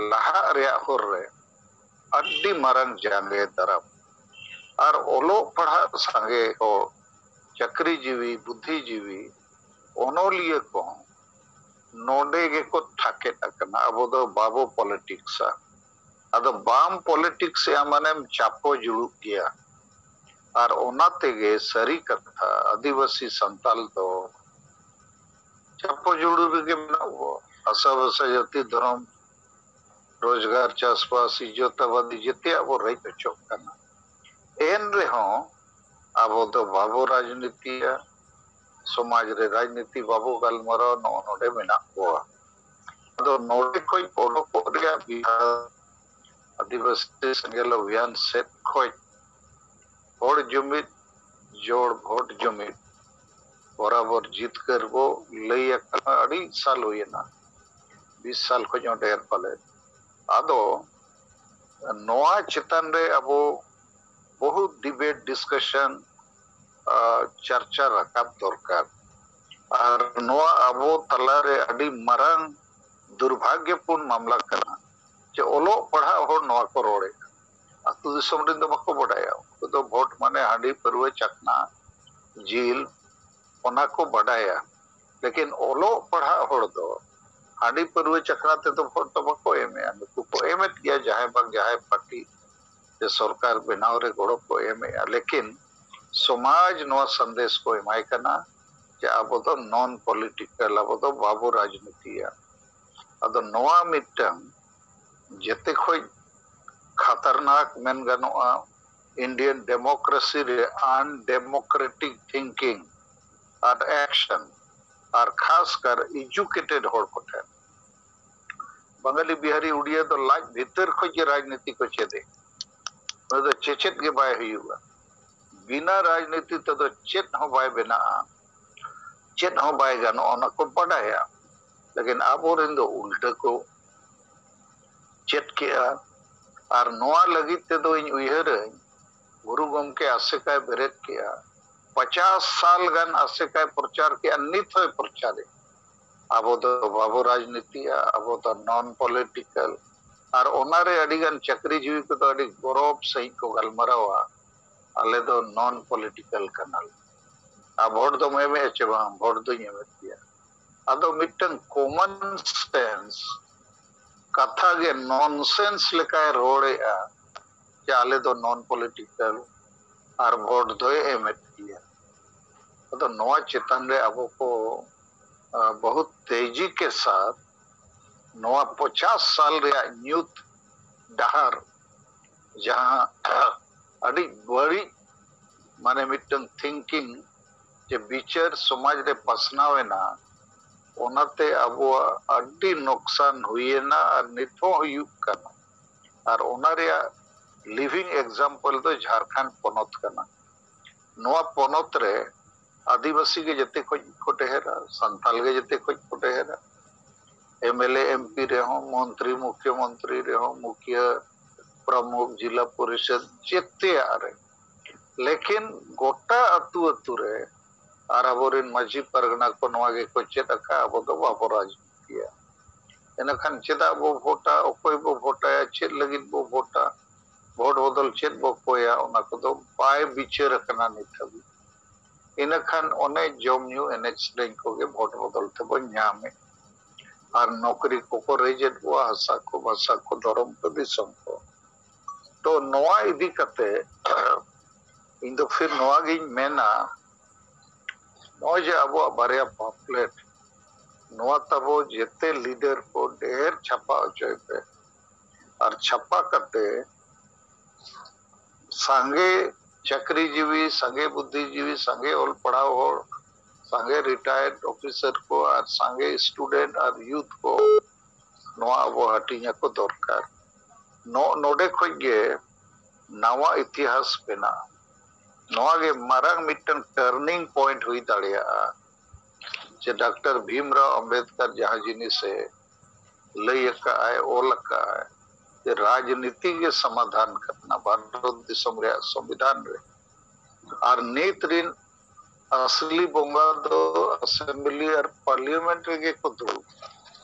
ᱞᱟᱦᱟᱜ ᱨᱮᱭᱟᱜ ᱦᱚᱨ ᱨᱮ ᱟᱹᱰᱤ ᱢᱟᱨᱟᱝ ᱡᱟᱸᱜᱮ ᱫᱟᱨᱟᱢ᱾ ᱟᱨ ᱚᱞᱚᱜ ᱯᱟᱲᱦᱟᱜ ᱥᱟᱸᱜᱮ ᱦᱚᱲ, ᱪᱟᱹᱠᱨᱤ ᱡᱤᱣᱤ, ᱵᱩᱫᱽᱫᱷᱤ ᱡᱤᱣᱤ, ᱚᱱᱚᱞᱤᱭᱟᱹ ᱠᱚᱦᱚᱸ ᱱᱚᱰᱮ ᱜᱮᱠᱚ ᱴᱷᱟᱠᱮᱫ ᱟᱠᱟᱱᱟ᱾ ᱟᱵᱚ ᱫᱚ ᱵᱟᱵᱚ ᱯᱚᱞᱤᱴᱤᱠᱥᱟ᱾ ᱟᱫᱚ ᱵᱟᱢ ᱯᱚᱞᱤᱴᱤᱠᱥ ᱮᱜᱼᱟ ᱢᱟᱱᱮᱢ ᱪᱟᱯᱚ ᱡᱩᱲᱩᱜ ᱜᱮᱭᱟ᱾ ᱟᱨ ᱚᱱᱟ ᱛᱮᱜᱮ ᱥᱟᱹᱨᱤ ᱠᱟᱛᱷᱟ ᱟᱹᱫᱤᱵᱟᱹᱥᱤ ᱥᱟᱱᱛᱟᱞ ᱫᱚ ᱪᱟᱯᱚ ᱡᱩᱲᱩ ᱨᱮᱜᱮ ᱢᱮᱱᱟᱜ ᱵᱚ᱾ ᱦᱟᱥᱟ ᱵᱷᱟᱥᱟ, ᱡᱟᱹᱛᱤ, ᱫᱷᱚᱨᱚᱢ, ᱨᱳᱡᱽᱜᱟᱨ, ᱪᱟᱥᱵᱟᱥ, ᱤᱡᱽᱡᱚᱛ ᱟᱵᱟᱫᱤ ᱡᱮᱛᱮᱭᱟᱜ ᱵᱚ ᱨᱮᱡ ᱦᱚᱪᱚᱜ ᱠᱟᱱᱟ᱾ ᱮᱱ ᱨᱮᱦᱚᱸ ᱟᱵᱚ ᱫᱚ ᱵᱟᱵᱚ ᱨᱟᱡᱽᱱᱤᱛᱤᱭᱟ, ᱥᱚᱢᱟᱡᱽ ᱨᱮ ᱨᱟᱡᱽᱱᱤᱛᱤ ᱵᱟᱵᱚ ᱜᱟᱞᱢᱟᱨᱟᱣᱟ, ᱱᱚᱜᱼᱚ ᱱᱚᱰᱮ ᱢᱮᱱᱟᱜ ᱠᱚᱣᱟ᱾ ᱟᱫᱚ ᱱᱚᱰᱮ ᱠᱷᱚᱱ ᱚᱰᱚᱠᱚᱜ ᱨᱮᱭᱟᱜ ᱵᱤᱦᱟᱨ ᱟᱹᱫᱤᱵᱟᱹᱥᱤ ᱥᱮᱸᱜᱮᱞ ᱚᱵᱷᱤᱭᱟᱱ ᱥᱮᱫ ᱠᱷᱚᱱ ᱦᱚᱲ ᱡᱩᱢᱤᱫ, ᱡᱳᱲ ᱵᱷᱳᱴ ᱡᱩᱢᱤᱫ, ᱵᱚᱨᱟᱵᱚᱨ ᱡᱤᱛᱠᱟᱹᱨ ᱵᱚ ᱞᱟᱹᱭ ᱟᱠᱟᱱᱟ, ᱟᱹᱰᱤ ᱥᱟᱞ ᱦᱩᱭᱮᱱᱟ, ᱵᱤᱥ ᱥᱟᱞ ᱠᱷᱚᱱ ᱦᱚᱸ ᱰᱷᱮᱨ ᱯᱟᱞᱮ᱾ ᱟᱫᱚ ᱱᱚᱣᱟ ᱪᱮᱛᱟᱱ ᱨᱮ ᱟᱵᱚ ᱵᱚᱦᱩᱛ ᱰᱤᱵᱮᱴ, ᱰᱤᱥᱠᱟᱥᱚᱱ, ᱟ, ᱪᱟᱨᱪᱟ ᱨᱟᱠᱟᱵ ᱫᱚᱨᱠᱟᱨ᱾ ᱟᱨ ᱱᱚᱣᱟ ᱟᱵᱚ ᱛᱟᱞᱟᱨᱮ ᱟᱹᱰᱤ ᱢᱟᱨᱟᱝ ᱫᱩᱨᱵᱷᱟᱜᱭᱚᱯᱩᱨᱱ ᱢᱟᱢᱞᱟ ᱠᱟᱱᱟ ᱡᱮ ᱚᱞᱚᱜ ᱯᱟᱲᱦᱟᱜ ᱦᱚᱲ ᱱᱚᱣᱟ ᱠᱚ ᱨᱚᱲᱮᱫᱼᱟ᱾ ᱟᱹᱛᱩ ᱫᱤᱥᱚᱢ ᱨᱮᱱ ᱫᱚ ᱵᱟᱠᱚ ᱵᱟᱰᱟᱭᱟ, ᱩᱱᱠᱩ ᱫᱚ ᱵᱷᱳᱴ ᱢᱟᱱᱮ ᱦᱟᱺᱰᱤ, ᱯᱟᱹᱨᱣᱟᱹ, ᱪᱟᱠᱷᱱᱟ, ᱡᱤᱞ, ᱚᱱᱟ ᱠᱚ ᱵᱟᱰᱟᱭᱟ᱾ ᱞᱮᱠᱤᱱ ᱚᱞᱚᱜ ᱯᱟᱲᱦᱟᱜ ᱦᱚᱲ ᱫᱚ ᱦᱟᱺᱰᱤ, ᱯᱟᱹᱨᱣᱟᱹ, ᱪᱟᱠᱷᱱᱟ ᱛᱮᱫᱚ ᱵᱷᱳᱴ ᱫᱚ ᱵᱟᱠᱚ ᱮᱢᱮᱜᱼᱟ᱾ ᱱᱩᱠᱩ ᱠᱚ ᱮᱢᱮᱫ ᱜᱮᱭᱟ, ᱡᱟᱦᱟᱸᱭ ᱵᱟᱝ ᱡᱟᱦᱟᱸᱭ ᱯᱟᱨᱴᱤ ᱥᱮ ᱥᱚᱨᱠᱟᱨ ᱵᱮᱱᱟᱣ ᱨᱮ ᱜᱚᱲᱚ ᱠᱚ ᱮᱢᱮᱜᱼᱟ᱾ ᱞᱮᱠᱤᱱ ᱥᱚᱢᱟᱡᱽ ᱱᱚᱣᱟ ᱥᱟᱸᱫᱮᱥ ᱠᱚ ᱮᱢᱟᱭ ᱠᱟᱱᱟ ᱡᱮ ᱟᱵᱚ ᱫᱚ ᱱᱚᱱ ᱯᱚᱞᱤᱴᱤᱠᱟᱞ, ᱟᱵᱚ ᱫᱚ ᱵᱟᱵᱚ ᱨᱟᱡᱽᱱᱤᱛᱤᱭᱟ᱾ ᱟᱫᱚ ᱱᱚᱣᱟ ᱢᱤᱫᱴᱟᱝ ᱡᱮᱛᱮ ᱠᱷᱚᱡ ᱠᱷᱟᱛᱟᱨᱱᱟᱠ ᱢᱮᱱ ᱜᱟᱱᱚᱜᱼᱟ, Indian democracy ᱨᱮ undemocratic thinking ᱟᱨ action, ᱟᱨ ᱠᱷᱟᱥ ᱠᱟᱨ educated ᱦᱚᱲ ᱠᱚᱴᱷᱮᱱ᱾ ᱵᱟᱝᱜᱟᱞᱤ, ᱵᱤᱦᱟᱨᱤ, ᱩᱲᱤᱭᱟ ᱫᱚ ᱞᱟᱡ ᱵᱷᱤᱛᱟᱹᱨ ᱠᱷᱚᱡ ᱜᱮ ᱨᱟᱡᱽᱱᱤᱛᱤ ᱠᱚ ᱪᱮᱫ ᱮᱫ᱾ ᱩᱱᱤ ᱫᱚ ᱪᱮᱪᱮᱫ ᱜᱮ ᱵᱟᱭ ᱦᱩᱭᱩᱜᱼᱟ᱾ ᱵᱤᱱᱟ ᱨᱟᱡᱽᱱᱤᱛᱤ ᱛᱮᱫᱚ ᱪᱮᱫ ᱦᱚᱸ ᱵᱟᱭ ᱵᱮᱱᱟᱜᱼᱟ, ᱪᱮᱫ ᱦᱚᱸ ᱵᱟᱭ ᱜᱟᱱᱚᱜᱼᱟ, ᱚᱱᱟ ᱠᱚ ᱵᱟᱰᱟᱭᱟ᱾ ᱞᱮᱠᱤᱱ ᱟᱵᱚᱨᱮᱱ ᱫᱚ ᱩᱞᱴᱟᱹ ᱠᱚ ᱪᱮᱫ ᱠᱮᱜᱼᱟ᱾ ᱟᱨ ᱱᱚᱣᱟ ᱞᱟᱹᱜᱤᱫ ᱛᱮᱫᱚ ᱤᱧ ᱩᱭᱦᱟᱹᱨᱟᱹᱧ, ᱜᱩᱨᱩ ᱜᱚᱢᱠᱮ ᱟᱥᱮᱠᱟᱭ ᱵᱮᱨᱮᱫ ᱠᱮᱜᱼᱟ, ᱯᱚᱪᱟᱥ ᱥᱟᱞ ᱜᱟᱱ ᱟᱥᱮᱠᱟᱭ ᱯᱨᱚᱪᱟᱨ ᱠᱮᱜᱼᱟ, ᱱᱤᱛ ᱦᱚᱸᱭ ᱯᱨᱚᱪᱟᱨᱮᱫ᱾ ᱟᱵᱚ ᱫᱚ ᱵᱟᱵᱚ ᱨᱟᱡᱽᱱᱤᱛᱤᱭᱟ, ᱟᱵᱚ ᱫᱚ non political᱾ ᱟᱨ ᱚᱱᱟᱨᱮ ᱟᱹᱰᱤᱜᱟᱱ ᱪᱟᱹᱠᱨᱤ ᱡᱤᱣᱤ ᱠᱚᱫᱚ ᱟᱹᱰᱤ ᱜᱚᱨᱚᱵᱽ ᱥᱟᱺᱦᱤᱡ ᱠᱚ ᱜᱟᱞᱢᱟᱨᱟᱣᱟ, "ᱟᱞᱮ ᱫᱚ non political ᱠᱟᱱᱟᱞᱮ᱾ ᱟᱨ ᱵᱷᱳᱴ ᱫᱚᱢ ᱮᱢᱮᱫᱼᱟ ᱪᱮ ᱵᱟᱝ?" "ᱵᱷᱳᱴ ᱫᱚᱧ ᱮᱢᱮᱫ ᱜᱮᱭᱟ᱾" ᱟᱫᱚ ᱢᱤᱫᱴᱟᱝ common sense ᱠᱟᱛᱷᱟ ᱜᱮ nonsense ᱞᱮᱠᱟᱭ ᱨᱚᱲᱮᱜᱼᱟ ᱡᱮ ᱟᱞᱮ ᱫᱚ non political ᱟᱨ ᱵᱷᱳᱴ ᱫᱚᱭ ᱮᱢᱮᱫ ᱜᱮᱭᱟ᱾ ᱟᱫᱚ ᱱᱚᱣᱟ ᱪᱮᱛᱟᱱ ᱨᱮ ᱟᱵᱚ ᱠᱚ, ᱟ, ᱵᱚᱦᱩᱛ ᱛᱮᱡᱤ ᱠᱮ ᱥᱟᱛᱷ ᱱᱚᱣᱟ ᱯᱚᱪᱟᱥ ᱥᱟᱞ ᱨᱮᱭᱟᱜ ᱧᱩᱛ ᱰᱟᱦᱟᱨ, ᱡᱟᱦᱟᱸ ᱟᱹᱰᱤ ᱵᱟᱹᱲᱤᱡ, ᱢᱟᱱᱮ, ᱢᱤᱫᱴᱟᱝ thinking ᱡᱮ ᱵᱤᱪᱟᱹᱨ ᱥᱚᱢᱟᱡᱽ ᱨᱮ ᱯᱟᱥᱱᱟᱣ ᱮᱱᱟ, ᱚᱱᱟᱛᱮ ᱟᱵᱚᱣᱟᱜ ᱟᱹᱰᱤ ᱱᱚᱠᱥᱟᱱ ᱦᱩᱭᱮᱱᱟ ᱟᱨ ᱱᱤᱛ ᱦᱚᱸ ᱦᱩᱭᱩᱜ ᱠᱟᱱᱟ᱾ ᱟᱨ ᱚᱱᱟ ᱨᱮᱭᱟᱜ living example ᱫᱚ ᱡᱷᱟᱲᱠᱷᱚᱸᱰ ᱯᱚᱱᱚᱛ ᱠᱟᱱᱟ᱾ ᱱᱚᱣᱟ ᱯᱚᱱᱚᱛ ᱨᱮ ᱟᱹᱫᱤᱵᱟᱹᱥᱤ ᱜᱮ ᱡᱮᱛᱮ ᱠᱷᱚᱡ ᱠᱚ ᱰᱷᱮᱨᱟ, ᱥᱟᱱᱛᱟᱞ ᱜᱮ ᱡᱮᱛᱮ ᱠᱷᱚᱡ ᱠᱚ ᱰᱷᱮᱨᱟ᱾ M L A, M P ᱨᱮᱦᱚᱸ, ᱢᱚᱱᱛᱨᱤ, ᱢᱩᱠᱷᱭᱚᱢᱚᱱᱛᱨᱤ ᱨᱮᱦᱚᱸ, ᱢᱩᱠᱷᱤᱭᱟᱹ, ᱯᱨᱚᱢᱩᱠᱷ, ᱡᱤᱞᱟ ᱯᱚᱨᱤᱥᱚᱫ, ᱡᱮᱛᱮᱭᱟᱜ ᱨᱮ᱾ ᱞᱮᱠᱤᱱ ᱜᱚᱴᱟ ᱟᱹᱛᱩ ᱟᱹᱛᱩ ᱨᱮ ᱟᱨ ᱟᱵᱚᱨᱮᱱ ᱢᱟᱹᱡᱷᱤ ᱯᱟᱨᱜᱟᱱᱟ ᱠᱚ ᱱᱚᱣᱟ ᱜᱮᱠᱚ ᱪᱮᱫ ᱟᱠᱟᱫ, ᱟᱵᱚ ᱫᱚ ᱵᱟᱵᱚ ᱨᱟᱡᱽᱱᱤᱛᱤᱭᱟ᱾ ᱤᱱᱟᱹᱠᱷᱟᱱ ᱪᱮᱫᱟᱜ ᱵᱚ ᱵᱷᱳᱴᱟ, ᱚᱠᱚᱭ ᱵᱚ ᱵᱷᱳᱴᱟᱭᱟ, ᱪᱮᱫ ᱞᱟᱹᱜᱤᱫ ᱵᱚ ᱵᱷᱳᱴᱟ, ᱵᱷᱳᱴ ᱵᱚᱫᱚᱞ ᱪᱮᱫ ᱵᱚ ᱠᱚᱭᱟ, ᱚᱱᱟ ᱠᱚᱫᱚ ᱵᱟᱭ ᱵᱤᱪᱟᱹᱨ ᱟᱠᱟᱱᱟ ᱱᱤᱛ ᱦᱟᱹᱵᱤᱡ᱾ ᱤᱱᱟᱹᱠᱷᱟᱱ ᱚᱱᱮ ᱡᱚᱢ ᱧᱩ, ᱮᱱᱮᱡ ᱥᱮᱨᱮᱧ ᱠᱚᱜᱮ ᱵᱷᱳᱴ ᱵᱚᱫᱚᱞ ᱛᱮᱵᱚᱱ ᱧᱟᱢᱮᱫ᱾ ᱟᱨ ᱱᱚᱠᱨᱤ ᱠᱚᱠᱚ ᱨᱮᱡᱮᱫ ᱵᱚᱣᱟ, ᱦᱟᱥᱟ ᱠᱚ, ᱵᱷᱟᱥᱟ ᱠᱚ, ᱫᱷᱚᱨᱚᱢ ᱠᱚ, ᱫᱤᱥᱚᱢ ᱠᱚ᱾ ᱛᱚ ᱱᱚᱣᱟ ᱤᱫᱤ ᱠᱟᱛᱮ ᱤᱧ ᱫᱚ ᱯᱷᱤᱨ ᱱᱚᱣᱟ ᱜᱤᱧ ᱢᱮᱱᱟ, ᱱᱚᱜᱼᱚᱭ ᱡᱮ ᱟᱵᱚᱣᱟᱜ ᱵᱟᱨᱭᱟ pamphlet, ᱱᱚᱣᱟ ᱛᱟᱵᱚ ᱡᱮᱛᱮ ᱞᱤᱰᱟᱨ ᱠᱚ ᱰᱷᱮᱨ ᱪᱷᱟᱯᱟ ᱦᱚᱪᱚᱭ ᱯᱮ᱾ ᱟᱨ ᱪᱷᱟᱯᱟ ᱠᱟᱛᱮ ᱥᱟᱸᱜᱮ ᱪᱟᱹᱠᱨᱤ ᱡᱤᱵᱤ, ᱥᱟᱸᱜᱮ ᱵᱩᱫᱽᱫᱷᱤ ᱡᱤᱵᱤ, ᱥᱟᱸᱜᱮ ᱚᱞ ᱯᱟᱲᱦᱟᱣ ᱦᱚᱲ, ᱥᱟᱸᱜᱮ ᱨᱤᱴᱟᱭᱟᱨᱰ ᱚᱯᱷᱤᱥᱟᱨ ᱠᱚ ᱟᱨ ᱥᱟᱸᱜᱮ ᱥᱴᱩᱰᱮᱱᱴ ᱟᱨ ᱭᱩᱛᱷ ᱠᱚ ᱱᱚᱣᱟ ᱟᱵᱚ ᱦᱟᱹᱴᱤᱧ ᱟᱠᱚ ᱫᱚᱨᱠᱟᱨ᱾ ᱱᱚ-, ᱱᱚᱰᱮ ᱠᱷᱚᱡ ᱜᱮ ᱱᱟᱣᱟ ᱤᱛᱤᱦᱟᱥ ᱵᱮᱱᱟᱜᱼᱟ᱾ ᱱᱚᱣᱟ ᱜᱮ ᱢᱟᱨᱟᱝ ᱢᱤᱫᱴᱟᱝ ᱴᱟᱨᱱᱤᱝ ᱯᱚᱭᱮᱱᱴ ᱦᱩᱭ ᱫᱟᱲᱮᱭᱟᱜᱼᱟ, ᱡᱮ ᱰᱟᱠᱛᱟᱨ ᱵᱷᱤᱢᱨᱟᱣ ᱟᱢᱵᱮᱫᱠᱟᱨ ᱡᱟᱦᱟᱸ ᱡᱤᱱᱤᱥᱮ ᱞᱟᱹᱭ ᱟᱠᱟᱫᱼᱟᱭ, ᱚᱞ ᱟᱠᱟᱫᱼᱟᱭ, ᱡᱮ ᱨᱟᱡᱽᱱᱤᱛᱤ ᱜᱮ ᱥᱚᱢᱟᱫᱷᱟᱱ ᱠᱟᱱᱟ ᱵᱷᱟᱨᱚᱛ ᱫᱤᱥᱚᱢ ᱨᱮᱭᱟᱜ ᱥᱚᱝᱵᱤᱫᱷᱟᱱ ᱨᱮ᱾ ᱟᱨ ᱱᱤᱛ ᱨᱤᱱ ᱟᱥᱞᱤ ᱵᱚᱸᱜᱟ ᱫᱚ ᱟᱥᱮᱢᱵᱞᱤ ᱟᱨ ᱯᱟᱨᱞᱤᱭᱟᱢᱮᱱᱴ ᱨᱮᱜᱮ ᱠᱚ ᱫᱩᱲᱩᱵ᱾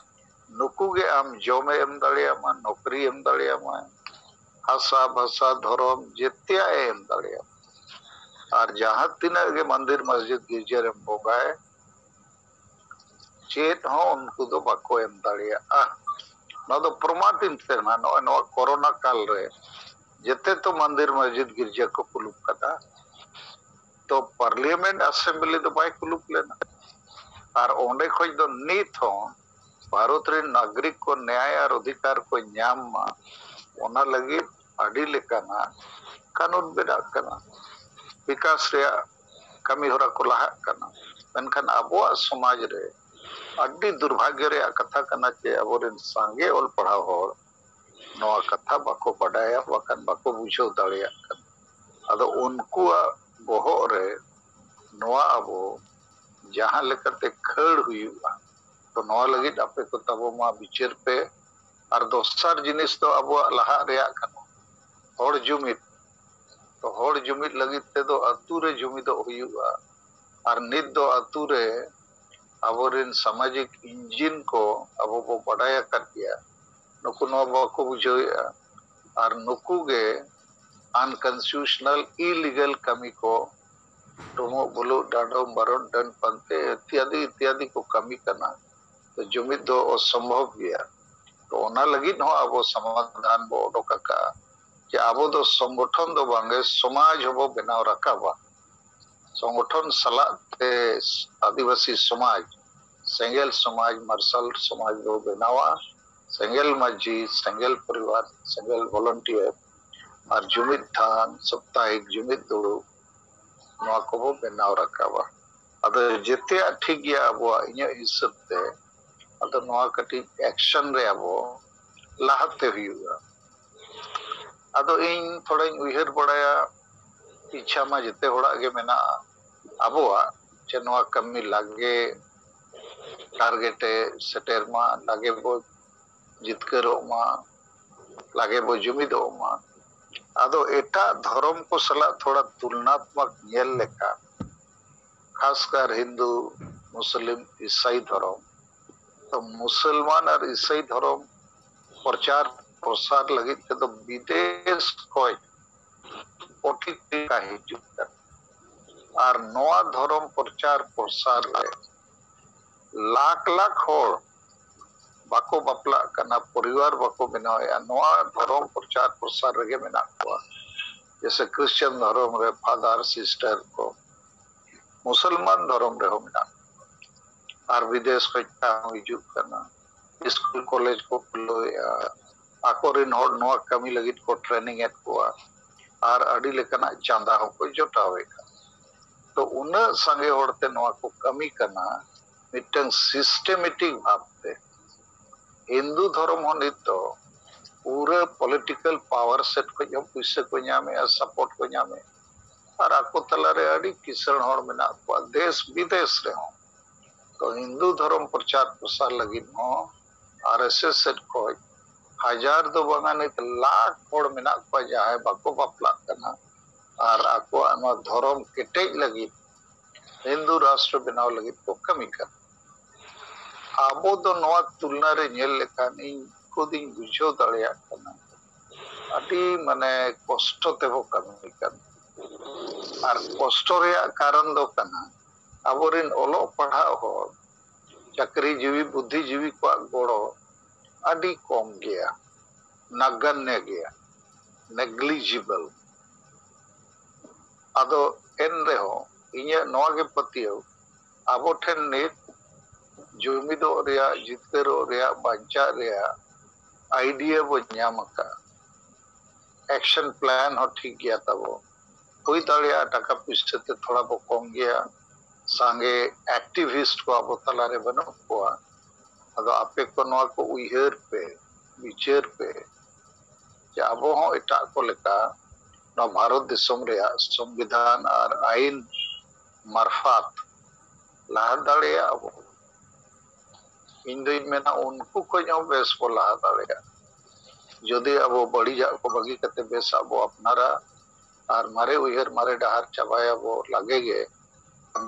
ᱱᱩᱠᱩ ᱜᱮ ᱟᱢ ᱡᱚᱢᱮ ᱮᱢ ᱫᱟᱲᱮᱭᱟᱢᱟ, ᱱᱚᱠᱨᱤ ᱮᱢ ᱫᱟᱲᱮᱭᱟᱢᱟ, ᱦᱟᱥᱟ ᱵᱷᱟᱥᱟ ᱫᱷᱚᱨᱚᱢ ᱡᱮᱛᱮᱭᱟᱜ ᱮ ᱮᱢ ᱫᱟᱲᱮᱭᱟᱢᱟ᱾ ᱟᱨ ᱡᱟᱦᱟᱸ ᱛᱤᱱᱟᱹᱜ ᱜᱮ ᱢᱚᱱᱫᱤᱨ ᱢᱚᱥᱡᱤᱫ ᱜᱤᱨᱡᱟᱹ ᱨᱮᱢ ᱵᱚᱸᱜᱟᱭ, ᱪᱮᱫ ᱦᱚᱸ ᱩᱱᱠᱩ ᱫᱚ ᱵᱟᱠᱚ ᱮᱢ ᱫᱟᱲᱮᱭᱟᱜᱼᱟ᱾ ᱱᱚᱣᱟ ᱫᱚ ᱯᱨᱚᱢᱟᱫ ᱤᱧ ᱛᱟᱦᱮᱱᱟ᱾ ᱱᱚᱜᱼᱚᱭ ᱱᱚᱣᱟ ᱠᱚᱨᱳᱱᱟ ᱠᱟᱞ ᱨᱮ ᱡᱮᱛᱮ ᱛᱚ ᱢᱚᱱᱫᱤᱨ ᱢᱚᱥᱡᱤᱫ ᱜᱤᱨᱡᱟᱹ ᱠᱚ ᱠᱩᱞᱩᱯ ᱠᱟᱫᱟ, ᱛᱚ ᱯᱟᱨᱞᱤᱭᱟᱢᱮᱱᱴ ᱟᱥᱮᱢᱵᱞᱤ ᱫᱚ ᱵᱟᱭ ᱠᱩᱞᱩᱯ ᱞᱮᱱᱟ᱾ ᱟᱨ ᱚᱸᱰᱮ ᱠᱷᱚᱡ ᱫᱚ ᱱᱤᱛ ᱦᱚᱸ ᱵᱷᱟᱨᱚᱛ ᱨᱮᱱ ᱱᱟᱜᱚᱨᱤᱠ ᱠᱚ ᱱᱮᱭᱟᱭ ᱟᱨ ᱚᱫᱷᱤᱠᱟᱨ ᱠᱚ ᱧᱟᱢ ᱢᱟ, ᱚᱱᱟ ᱞᱟᱹᱜᱤᱫ ᱟᱹᱰᱤ ᱞᱮᱠᱟᱱᱟᱜ ᱠᱟᱹᱱᱩᱱ ᱵᱮᱱᱟᱜ ᱠᱟᱱᱟ, ᱵᱤᱠᱟᱥ ᱨᱮᱭᱟᱜ ᱠᱟᱹᱢᱤ ᱦᱚᱨᱟ ᱠᱚ ᱞᱟᱦᱟᱜ ᱠᱟᱱᱟ᱾ ᱢᱮᱱᱠᱷᱟᱱ ᱟᱵᱚᱣᱟᱜ ᱥᱚᱢᱟᱡᱽ ᱨᱮ ᱟᱹᱰᱤ ᱫᱩᱨᱵᱷᱟᱜᱽᱭᱚ ᱨᱮᱭᱟᱜ ᱠᱟᱛᱷᱟ ᱠᱟᱱᱟ ᱡᱮ ᱟᱵᱚᱨᱮᱱ ᱥᱟᱸᱜᱮ ᱚᱞ ᱯᱟᱲᱦᱟᱣ ᱦᱚᱲ ᱱᱚᱣᱟ ᱠᱟᱛᱷᱟ ᱵᱟᱠᱚ ᱵᱟᱰᱟᱭᱟ, ᱵᱟᱠᱷᱟᱱ ᱵᱟᱠᱚ ᱵᱩᱡᱷᱟᱹᱣ ᱫᱟᱲᱮᱭᱟᱜ ᱠᱟᱱᱟ᱾ ᱟᱫᱚ ᱩᱱᱠᱩᱣᱟᱜ ᱵᱚᱦᱚᱜ ᱨᱮ ᱱᱚᱣᱟ ᱟᱵᱚ ᱡᱟᱦᱟᱸ ᱞᱮᱠᱟᱛᱮ ᱠᱷᱟᱹᱲ ᱦᱩᱭᱩᱜᱼᱟ, ᱛᱚ ᱱᱚᱣᱟ ᱞᱟᱹᱜᱤᱫ ᱟᱯᱮ ᱠᱚ ᱛᱟᱵᱚ ᱢᱟ ᱵᱤᱪᱟᱹᱨ ᱯᱮ᱾ ᱟᱨ ᱫᱚᱥᱟᱨ ᱡᱤᱱᱤᱥ ᱫᱚ ᱟᱵᱚᱣᱟᱜ ᱞᱟᱦᱟᱜ ᱨᱮᱭᱟᱜ ᱠᱟᱱᱟ ᱦᱚᱲ ᱡᱩᱢᱤᱫ᱾ ᱛᱚ ᱦᱚᱲ ᱡᱩᱢᱤᱫ ᱞᱟᱹᱜᱤᱫ ᱛᱮᱫᱚ ᱟᱹᱛᱩ ᱨᱮ ᱡᱩᱢᱤᱫᱚᱜ ᱦᱩᱭᱩᱜᱼᱟ᱾ ᱟᱨ ᱱᱤᱛ ᱫᱚ ᱟᱹᱛᱩ ᱨᱮ ᱟᱵᱚᱨᱮᱱ ᱥᱟᱢᱟᱡᱤᱠ ᱤᱧᱡᱤᱱ ᱠᱚ ᱟᱵᱚ ᱵᱚ ᱵᱟᱰᱟᱭ ᱟᱠᱟᱫ ᱜᱮᱭᱟ, ᱱᱩᱠᱩ ᱱᱚᱣᱟ ᱵᱟᱠᱚ ᱵᱩᱡᱷᱟᱹᱣᱮᱫᱼᱟ᱾ ᱟᱨ ᱱᱩᱠᱩ ᱜᱮ ᱟᱱᱠᱚᱱᱥᱴᱤᱴᱤᱭᱩᱥᱚᱱᱟᱞ ᱤᱞᱤᱜᱟᱞ ᱠᱟᱹᱢᱤ ᱠᱚ, ᱰᱩᱢᱩᱜ ᱵᱩᱞᱩᱜ, ᱰᱟᱸᱰᱚᱢ ᱵᱟᱨᱚᱱ, ᱰᱟᱹᱱ ᱯᱟᱱᱛᱮ ᱤᱛᱭᱟᱫᱤ ᱤᱛᱭᱟᱫᱤ ᱠᱚ ᱠᱟᱹᱢᱤ ᱠᱟᱱᱟ᱾ ᱛᱚ ᱡᱩᱢᱤᱫ ᱫᱚ ᱚᱥᱚᱢᱵᱷᱚᱵ ᱜᱮᱭᱟ᱾ ᱛᱚ ᱚᱱᱟ ᱞᱟᱹᱜᱤᱫ ᱦᱚᱸ ᱟᱵᱚ ᱥᱚᱢᱟᱫᱷᱟᱱ ᱵᱚ ᱚᱰᱚᱠ ᱟᱠᱟᱫᱼᱟ ᱡᱮ ᱟᱵᱚ ᱫᱚ ᱥᱚᱝᱜᱚᱴᱷᱚᱱ ᱫᱚ ᱵᱟᱝᱜᱮ, ᱥᱚᱢᱟᱡᱽ ᱦᱚᱸᱵᱚ ᱵᱮᱱᱟᱣ ᱨᱟᱠᱟᱵᱟ᱾ ᱥᱚᱝᱜᱚᱴᱷᱚᱱ ᱥᱟᱞᱟᱜ ᱛᱮ ᱟᱹᱫᱤᱵᱟᱹᱥᱤ ᱥᱚᱢᱟᱡᱽ ᱥᱮᱸᱜᱮᱞ ᱥᱚᱢᱟᱡᱽ, ᱢᱟᱨᱥᱟᱞ ᱥᱚᱢᱟᱡᱽ ᱵᱚ ᱵᱮᱱᱟᱣᱟ᱾ ᱥᱮᱸᱜᱮᱞ ᱢᱟᱹᱡᱷᱤ, ᱥᱮᱸᱜᱮᱞ ᱯᱚᱨᱤᱵᱟᱨ, ᱥᱮᱸᱜᱮᱞ ᱵᱷᱚᱞᱚᱱᱴᱤᱭᱟᱨ ᱟᱨ ᱡᱩᱢᱤᱫ ᱛᱷᱟᱱ, ᱥᱟᱯᱛᱟᱦᱤᱠ ᱡᱩᱢᱤᱫ ᱫᱩᱲᱩᱵ, ᱱᱚᱣᱟ ᱠᱚᱵᱚ ᱵᱮᱱᱟᱣ ᱨᱟᱠᱟᱵᱟ᱾ ᱟᱫᱚ ᱡᱮᱛᱮᱭᱟᱜ ᱴᱷᱤᱠ ᱜᱮᱭᱟ ᱟᱵᱚᱣᱟᱜ, ᱤᱧᱟᱹᱜ ᱦᱤᱥᱟᱹᱵ ᱛᱮ᱾ ᱟᱫᱚ ᱱᱚᱣᱟ ᱠᱟᱹᱴᱤᱡ ᱮᱠᱥᱚᱱ ᱨᱮ ᱟᱵᱚ ᱞᱟᱦᱟᱛᱮ ᱦᱩᱭᱩᱜᱼᱟ᱾ ᱟᱫᱚ ᱤᱧ ᱛᱷᱚᱲᱟᱧ ᱩᱭᱦᱟᱹᱨ ᱵᱟᱲᱟᱭᱟ, ᱤᱪᱪᱷᱟ ᱢᱟ ᱡᱮᱛᱮ ᱦᱚᱲᱟᱜ ᱜᱮ ᱢᱮᱱᱟᱜᱼᱟ ᱟᱵᱚᱣᱟᱜ, ᱡᱮ ᱱᱚᱣᱟ ᱠᱟᱹᱢᱤ ᱞᱟᱜᱮ ᱴᱟᱨᱜᱮᱴ ᱮ ᱥᱮᱴᱮᱨ ᱢᱟ, ᱞᱟᱜᱮ ᱵᱚ ᱡᱤᱛᱠᱟᱹᱨᱚᱜ ᱢᱟ, ᱞᱟᱜᱮ ᱵᱚ ᱡᱩᱢᱤᱫᱚᱜ ᱢᱟ᱾ ᱟᱫᱚ ᱮᱴᱟᱜ ᱫᱷᱚᱨᱚᱢ ᱠᱚ ᱥᱟᱞᱟᱜ ᱛᱷᱚᱲᱟ ᱛᱩᱞᱱᱟᱛᱢᱚᱠ ᱧᱮᱞ ᱞᱮᱠᱷᱟᱱ, ᱠᱷᱟᱥᱠᱟᱨ ᱦᱤᱱᱫᱩ, ᱢᱩᱥᱞᱤᱢ, ᱤᱥᱟᱹᱭ ᱫᱷᱚᱨᱚᱢ, ᱛᱚ ᱢᱩᱥᱚᱞᱢᱟᱱ ᱟᱨ ᱤᱥᱟᱹᱭ ᱫᱷᱚᱨᱚᱢ ᱯᱨᱚᱪᱟᱨ ᱯᱨᱚᱥᱟᱨ ᱞᱟᱹᱜᱤᱫ ᱛᱮᱫᱚ ᱵᱤᱫᱮᱥ ᱠᱷᱚᱱ ᱠᱳᱴᱤ ᱴᱟᱠᱟ ᱦᱤᱡᱩᱜ ᱠᱟᱱᱟ᱾ ᱟᱨ ᱱᱚᱣᱟ ᱫᱷᱚᱨᱚᱢ ᱯᱨᱚᱪᱟᱨ ᱯᱨᱚᱥᱟᱨ ᱨᱮ ᱞᱟᱠᱷ ᱞᱟᱠᱷ ᱦᱚᱲ ᱵᱟᱠᱚ ᱵᱟᱯᱞᱟᱜ ᱠᱟᱱᱟ, ᱯᱚᱨᱤᱵᱟᱨ ᱵᱟᱠᱚ ᱵᱮᱱᱟᱣᱮᱫᱼᱟ, ᱱᱚᱣᱟ ᱫᱷᱚᱨᱚᱢ ᱯᱨᱚᱪᱟᱨ ᱯᱨᱚᱥᱟᱨ ᱨᱮᱜᱮ ᱢᱮᱱᱟᱜ ᱠᱚᱣᱟ᱾ ᱡᱮᱭᱥᱮ ᱠᱨᱤᱥᱪᱟᱱ ᱫᱷᱚᱨᱚᱢ ᱨᱮ ᱯᱷᱟᱫᱟᱨ, ᱥᱤᱥᱴᱟᱨ ᱠᱚ, ᱢᱩᱥᱚᱞᱢᱟᱱ ᱫᱷᱚᱨᱚᱢ ᱨᱮᱦᱚᱸ ᱢᱮᱱᱟᱜ ᱠᱚᱣᱟ᱾ ᱟᱨ ᱵᱤᱫᱮᱥ ᱠᱷᱚᱱ ᱦᱚᱸ ᱦᱤᱡᱩᱜ ᱠᱟᱱᱟ, ᱥᱠᱩᱞ ᱠᱚᱞᱮᱡᱽ ᱠᱚ ᱠᱷᱩᱞᱟᱹᱣᱮᱫᱼᱟ, ᱟᱠᱚᱨᱮᱱ ᱦᱚᱲ ᱱᱚᱣᱟ ᱠᱟᱹᱢᱤ ᱞᱟᱹᱜᱤᱫ ᱠᱚ ᱴᱨᱮᱱᱤᱝ ᱮᱫ ᱠᱚᱣᱟ, ᱟᱨ ᱟᱹᱰᱤ ᱞᱮᱠᱟᱱᱟᱜ ᱪᱟᱸᱫᱟ ᱦᱚᱸᱠᱚ ᱡᱚᱴᱟᱣᱮᱫ ᱠᱟᱱᱟ᱾ ᱛᱚ ᱩᱱᱟᱹᱜ ᱥᱟᱸᱜᱮ ᱦᱚᱲᱛᱮ ᱱᱚᱣᱟ ᱠᱚ ᱠᱟᱹᱢᱤ ᱠᱟᱱᱟ, ᱢᱤᱫᱴᱟᱝ ᱥᱤᱥᱴᱮᱢᱮᱴᱤᱠ ᱵᱷᱟᱵᱛᱮ᱾ ᱦᱤᱱᱫᱩ ᱫᱷᱚᱨᱚᱢ ᱦᱚᱸ ᱱᱤᱛ ᱫᱚ ᱯᱩᱨᱟᱹ ᱯᱚᱞᱤᱴᱤᱠᱟᱞ ᱯᱟᱣᱟᱨ ᱥᱮᱴ ᱠᱷᱚᱱ ᱦᱚᱸ ᱯᱩᱭᱥᱟᱹ ᱠᱚ ᱧᱟᱢᱮᱫᱼᱟ, ᱥᱟᱯᱳᱨᱴ ᱠᱚ ᱧᱟᱢᱮᱫᱼᱟ, ᱟᱨ ᱟᱠᱚ ᱛᱟᱞᱟᱨᱮ ᱟᱹᱰᱤ ᱠᱤᱥᱟᱹᱬ ᱦᱚᱲ ᱢᱮᱱᱟᱜ ᱠᱚᱣᱟ ᱫᱮᱥ ᱵᱤᱫᱮᱥ ᱨᱮᱦᱚᱸ᱾ ᱛᱚ ᱦᱤᱱᱫᱩ ᱫᱷᱚᱨᱚᱢ ᱯᱨᱚᱪᱟᱨ ᱯᱨᱚᱥᱟᱨ ᱞᱟᱹᱜᱤᱫ ᱦᱚᱸ ᱟᱨ ᱮᱥ ᱮᱥ ᱥᱮᱫ ᱠᱷᱚᱱ ᱦᱟᱡᱟᱨ ᱫᱚ ᱵᱟᱝᱟ, ᱱᱤᱛ ᱞᱟᱠᱷ ᱦᱚᱲ ᱢᱮᱱᱟᱜ ᱠᱚᱣᱟ ᱡᱟᱦᱟᱸᱭ ᱵᱟᱠᱚ ᱵᱟᱯᱞᱟᱜ ᱠᱟᱱᱟ ᱟᱨ ᱟᱠᱚᱣᱟᱜ ᱱᱚᱣᱟ ᱫᱷᱚᱨᱚᱢ ᱠᱮᱴᱮᱡ ᱞᱟᱹᱜᱤᱫ, ᱦᱤᱱᱫᱩ ᱨᱟᱥᱴᱨᱚ ᱵᱮᱱᱟᱣ ᱞᱟᱹᱜᱤᱫ ᱠᱚ ᱠᱟᱹᱢᱤ ᱠᱟᱱᱟ᱾ ᱟᱵᱚ ᱫᱚ ᱱᱚᱣᱟ ᱛᱩᱞᱱᱟ ᱨᱮ ᱧᱮᱞ ᱞᱮᱠᱷᱟᱱ ᱤᱧ ᱠᱷᱩᱫ ᱤᱧ ᱵᱩᱡᱷᱟᱹᱣ ᱫᱟᱲᱮᱭᱟᱜ ᱠᱟᱱᱟ, ᱟᱹᱰᱤ ᱢᱟᱱᱮ ᱠᱚᱥᱴᱚ ᱛᱮᱵᱚ ᱠᱟᱹᱢᱤ ᱠᱟᱱᱟ᱾ ᱟᱨ ᱠᱚᱥᱴᱚ ᱨᱮᱭᱟᱜ ᱠᱟᱨᱚᱱ ᱫᱚ ᱠᱟᱱᱟ, ᱟᱵᱚᱨᱮᱱ ᱚᱞᱚᱜ ᱯᱟᱲᱦᱟᱜ ᱦᱚᱲ, ᱪᱟᱹᱠᱨᱤ ᱡᱤᱣᱤ, ᱵᱩᱫᱽᱫᱷᱤ ᱡᱤᱣᱤ ᱠᱚᱣᱟᱜ ᱜᱚᱲᱚ ᱟᱹᱰᱤ ᱠᱚᱢ ᱜᱮᱭᱟ, ᱱᱟᱜᱟᱱᱭᱟ ᱜᱮᱭᱟ, ᱱᱮᱜᱽᱞᱤᱡᱤᱵᱚᱞ᱾ ᱟᱫᱚ ᱮᱱ ᱨᱮᱦᱚᱸ ᱤᱧᱟᱹᱜ ᱱᱚᱣᱟ ᱜᱮ ᱯᱟᱹᱛᱭᱟᱹᱣ, ᱟᱵᱚ ᱴᱷᱮᱱ ᱱᱤᱛ ᱡᱩᱢᱤᱫᱚᱜ ᱨᱮᱭᱟᱜ, ᱡᱤᱛᱠᱟᱹᱨᱚᱜ ᱨᱮᱭᱟᱜ, ᱵᱟᱧᱪᱟᱜ ᱨᱮᱭᱟᱜ ᱟᱭᱰᱤᱭᱟ ᱵᱚ ᱧᱟᱢ ᱟᱠᱟᱫᱼᱟ᱾ ᱮᱠᱥᱚᱱ ᱯᱞᱟᱱ ᱦᱚᱸ ᱴᱷᱤᱠ ᱜᱮᱭᱟ ᱛᱟᱵᱚ᱾ ᱦᱩᱭ ᱫᱟᱲᱮᱭᱟᱜᱼᱟ ᱴᱟᱠᱟ ᱯᱩᱭᱥᱟᱹ ᱛᱮ ᱛᱷᱚᱲᱟ ᱵᱚ ᱠᱚᱢ ᱜᱮᱭᱟ, ᱥᱟᱸᱜᱮ ᱮᱠᱴᱤᱵᱷᱤᱥᱴ ᱠᱚ ᱟᱵᱚ ᱛᱟᱞᱟᱨᱮ ᱵᱟᱹᱱᱩᱜ ᱠᱚᱣᱟ᱾ ᱟᱫᱚ ᱟᱯᱮ ᱠᱚ ᱱᱚᱣᱟ ᱠᱚ ᱩᱭᱦᱟᱹᱨ ᱯᱮ, ᱵᱤᱪᱟᱹᱨ ᱯᱮ, ᱡᱮ ᱟᱵᱚ ᱦᱚᱸ ᱮᱴᱟᱜ ᱠᱚ ᱞᱮᱠᱟ ᱱᱚᱣᱟ ᱵᱷᱟᱨᱚᱛ ᱫᱤᱥᱚᱢ ᱨᱮᱭᱟᱜ ᱥᱚᱝᱵᱤᱫᱷᱟᱱ ᱟᱨ ᱟᱭᱤᱱ ᱢᱟᱨᱯᱷᱟᱛ ᱞᱟᱦᱟ ᱫᱟᱲᱮᱭᱟᱜᱼᱟ ᱵᱚ᱾ ᱤᱧ ᱫᱩᱧ ᱢᱮᱱᱟ ᱩᱱᱠᱩ ᱠᱷᱚᱱ ᱦᱚᱸ ᱵᱮᱥ ᱵᱚ ᱞᱟᱦᱟ ᱫᱟᱲᱮᱭᱟᱜᱼᱟ᱾ ᱡᱩᱫᱤ ᱟᱵᱚ ᱵᱟᱹᱲᱤᱡᱟᱜ ᱠᱚ ᱵᱟᱹᱜᱤ ᱠᱟᱛᱮ ᱵᱮᱥᱟᱜ ᱵᱚ ᱟᱯᱱᱟᱨᱟ ᱟᱨ ᱢᱟᱨᱮ ᱩᱭᱦᱟᱹᱨ ᱢᱟᱨᱮ ᱰᱟᱦᱟᱨ ᱪᱟᱵᱟᱭᱟᱵᱚ ᱞᱟᱜᱮ ᱜᱮ,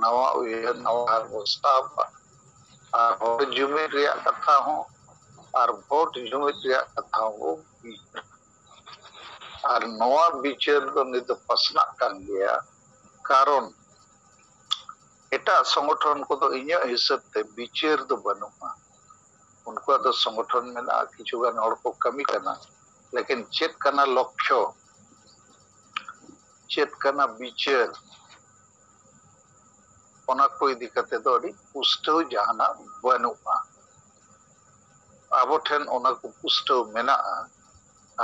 ᱱᱟᱣᱟ ᱩᱭᱦᱟᱹᱨ ᱱᱟᱣᱟ ᱰᱟᱦᱟᱨ ᱵᱚ ᱥᱟᱵᱟ᱾ ᱟᱨ ᱦᱚᱲ ᱡᱩᱢᱤᱫ ᱨᱮᱭᱟᱜ ᱠᱟᱛᱷᱟ ᱦᱚᱸ ᱟᱨ ᱵᱷᱳᱴ ᱡᱩᱢᱤᱫ ᱨᱮᱭᱟᱜ ᱠᱟᱛᱷᱟ ᱦᱚᱸ ᱵᱚ ᱵᱤᱪᱟᱹᱨᱟ᱾ ᱟᱨ ᱱᱚᱣᱟ ᱵᱤᱪᱟᱹᱨ ᱫᱚ ᱱᱤᱛ ᱫᱚ ᱯᱟᱥᱱᱟᱜ ᱠᱟᱱ ᱜᱮᱭᱟ, ᱠᱟᱨᱚᱱ ᱮᱴᱟᱜ ᱥᱚᱝᱜᱚᱴᱷᱚᱱ ᱠᱚᱫᱚ ᱤᱧᱟᱹᱜ ᱦᱤᱥᱟᱹᱵ ᱛᱮ ᱵᱤᱪᱟᱹᱨ ᱫᱚ ᱵᱟᱹᱱᱩᱜᱼᱟ᱾ ᱩᱱᱠᱩᱣᱟᱜ ᱫᱚ ᱥᱚᱝᱜᱚᱴᱷᱚᱱ ᱢᱮᱱᱟᱜᱼᱟ, ᱠᱤᱪᱷᱩ ᱜᱟᱱ ᱦᱚᱲ ᱠᱚ ᱠᱟᱹᱢᱤ ᱠᱟᱱᱟ, ᱞᱮᱠᱤᱱ ᱪᱮᱫ ᱠᱟᱱᱟ ᱞᱚᱠᱠᱷᱚ, ᱪᱮᱫ ᱠᱟᱱᱟ ᱵᱤᱪᱟᱹᱨ, ᱚᱱᱟ ᱠᱚ ᱤᱫᱤ ᱠᱟᱛᱮ ᱫᱚ ᱟᱹᱰᱤ ᱯᱩᱥᱴᱟᱹᱣ ᱡᱟᱦᱟᱱᱟᱜ ᱵᱟᱹᱱᱩᱜᱼᱟ᱾ ᱟᱵᱚ ᱴᱷᱮᱱ ᱚᱱᱟ ᱠᱚ ᱯᱩᱥᱴᱟᱹᱣ ᱢᱮᱱᱟᱜᱼᱟ᱾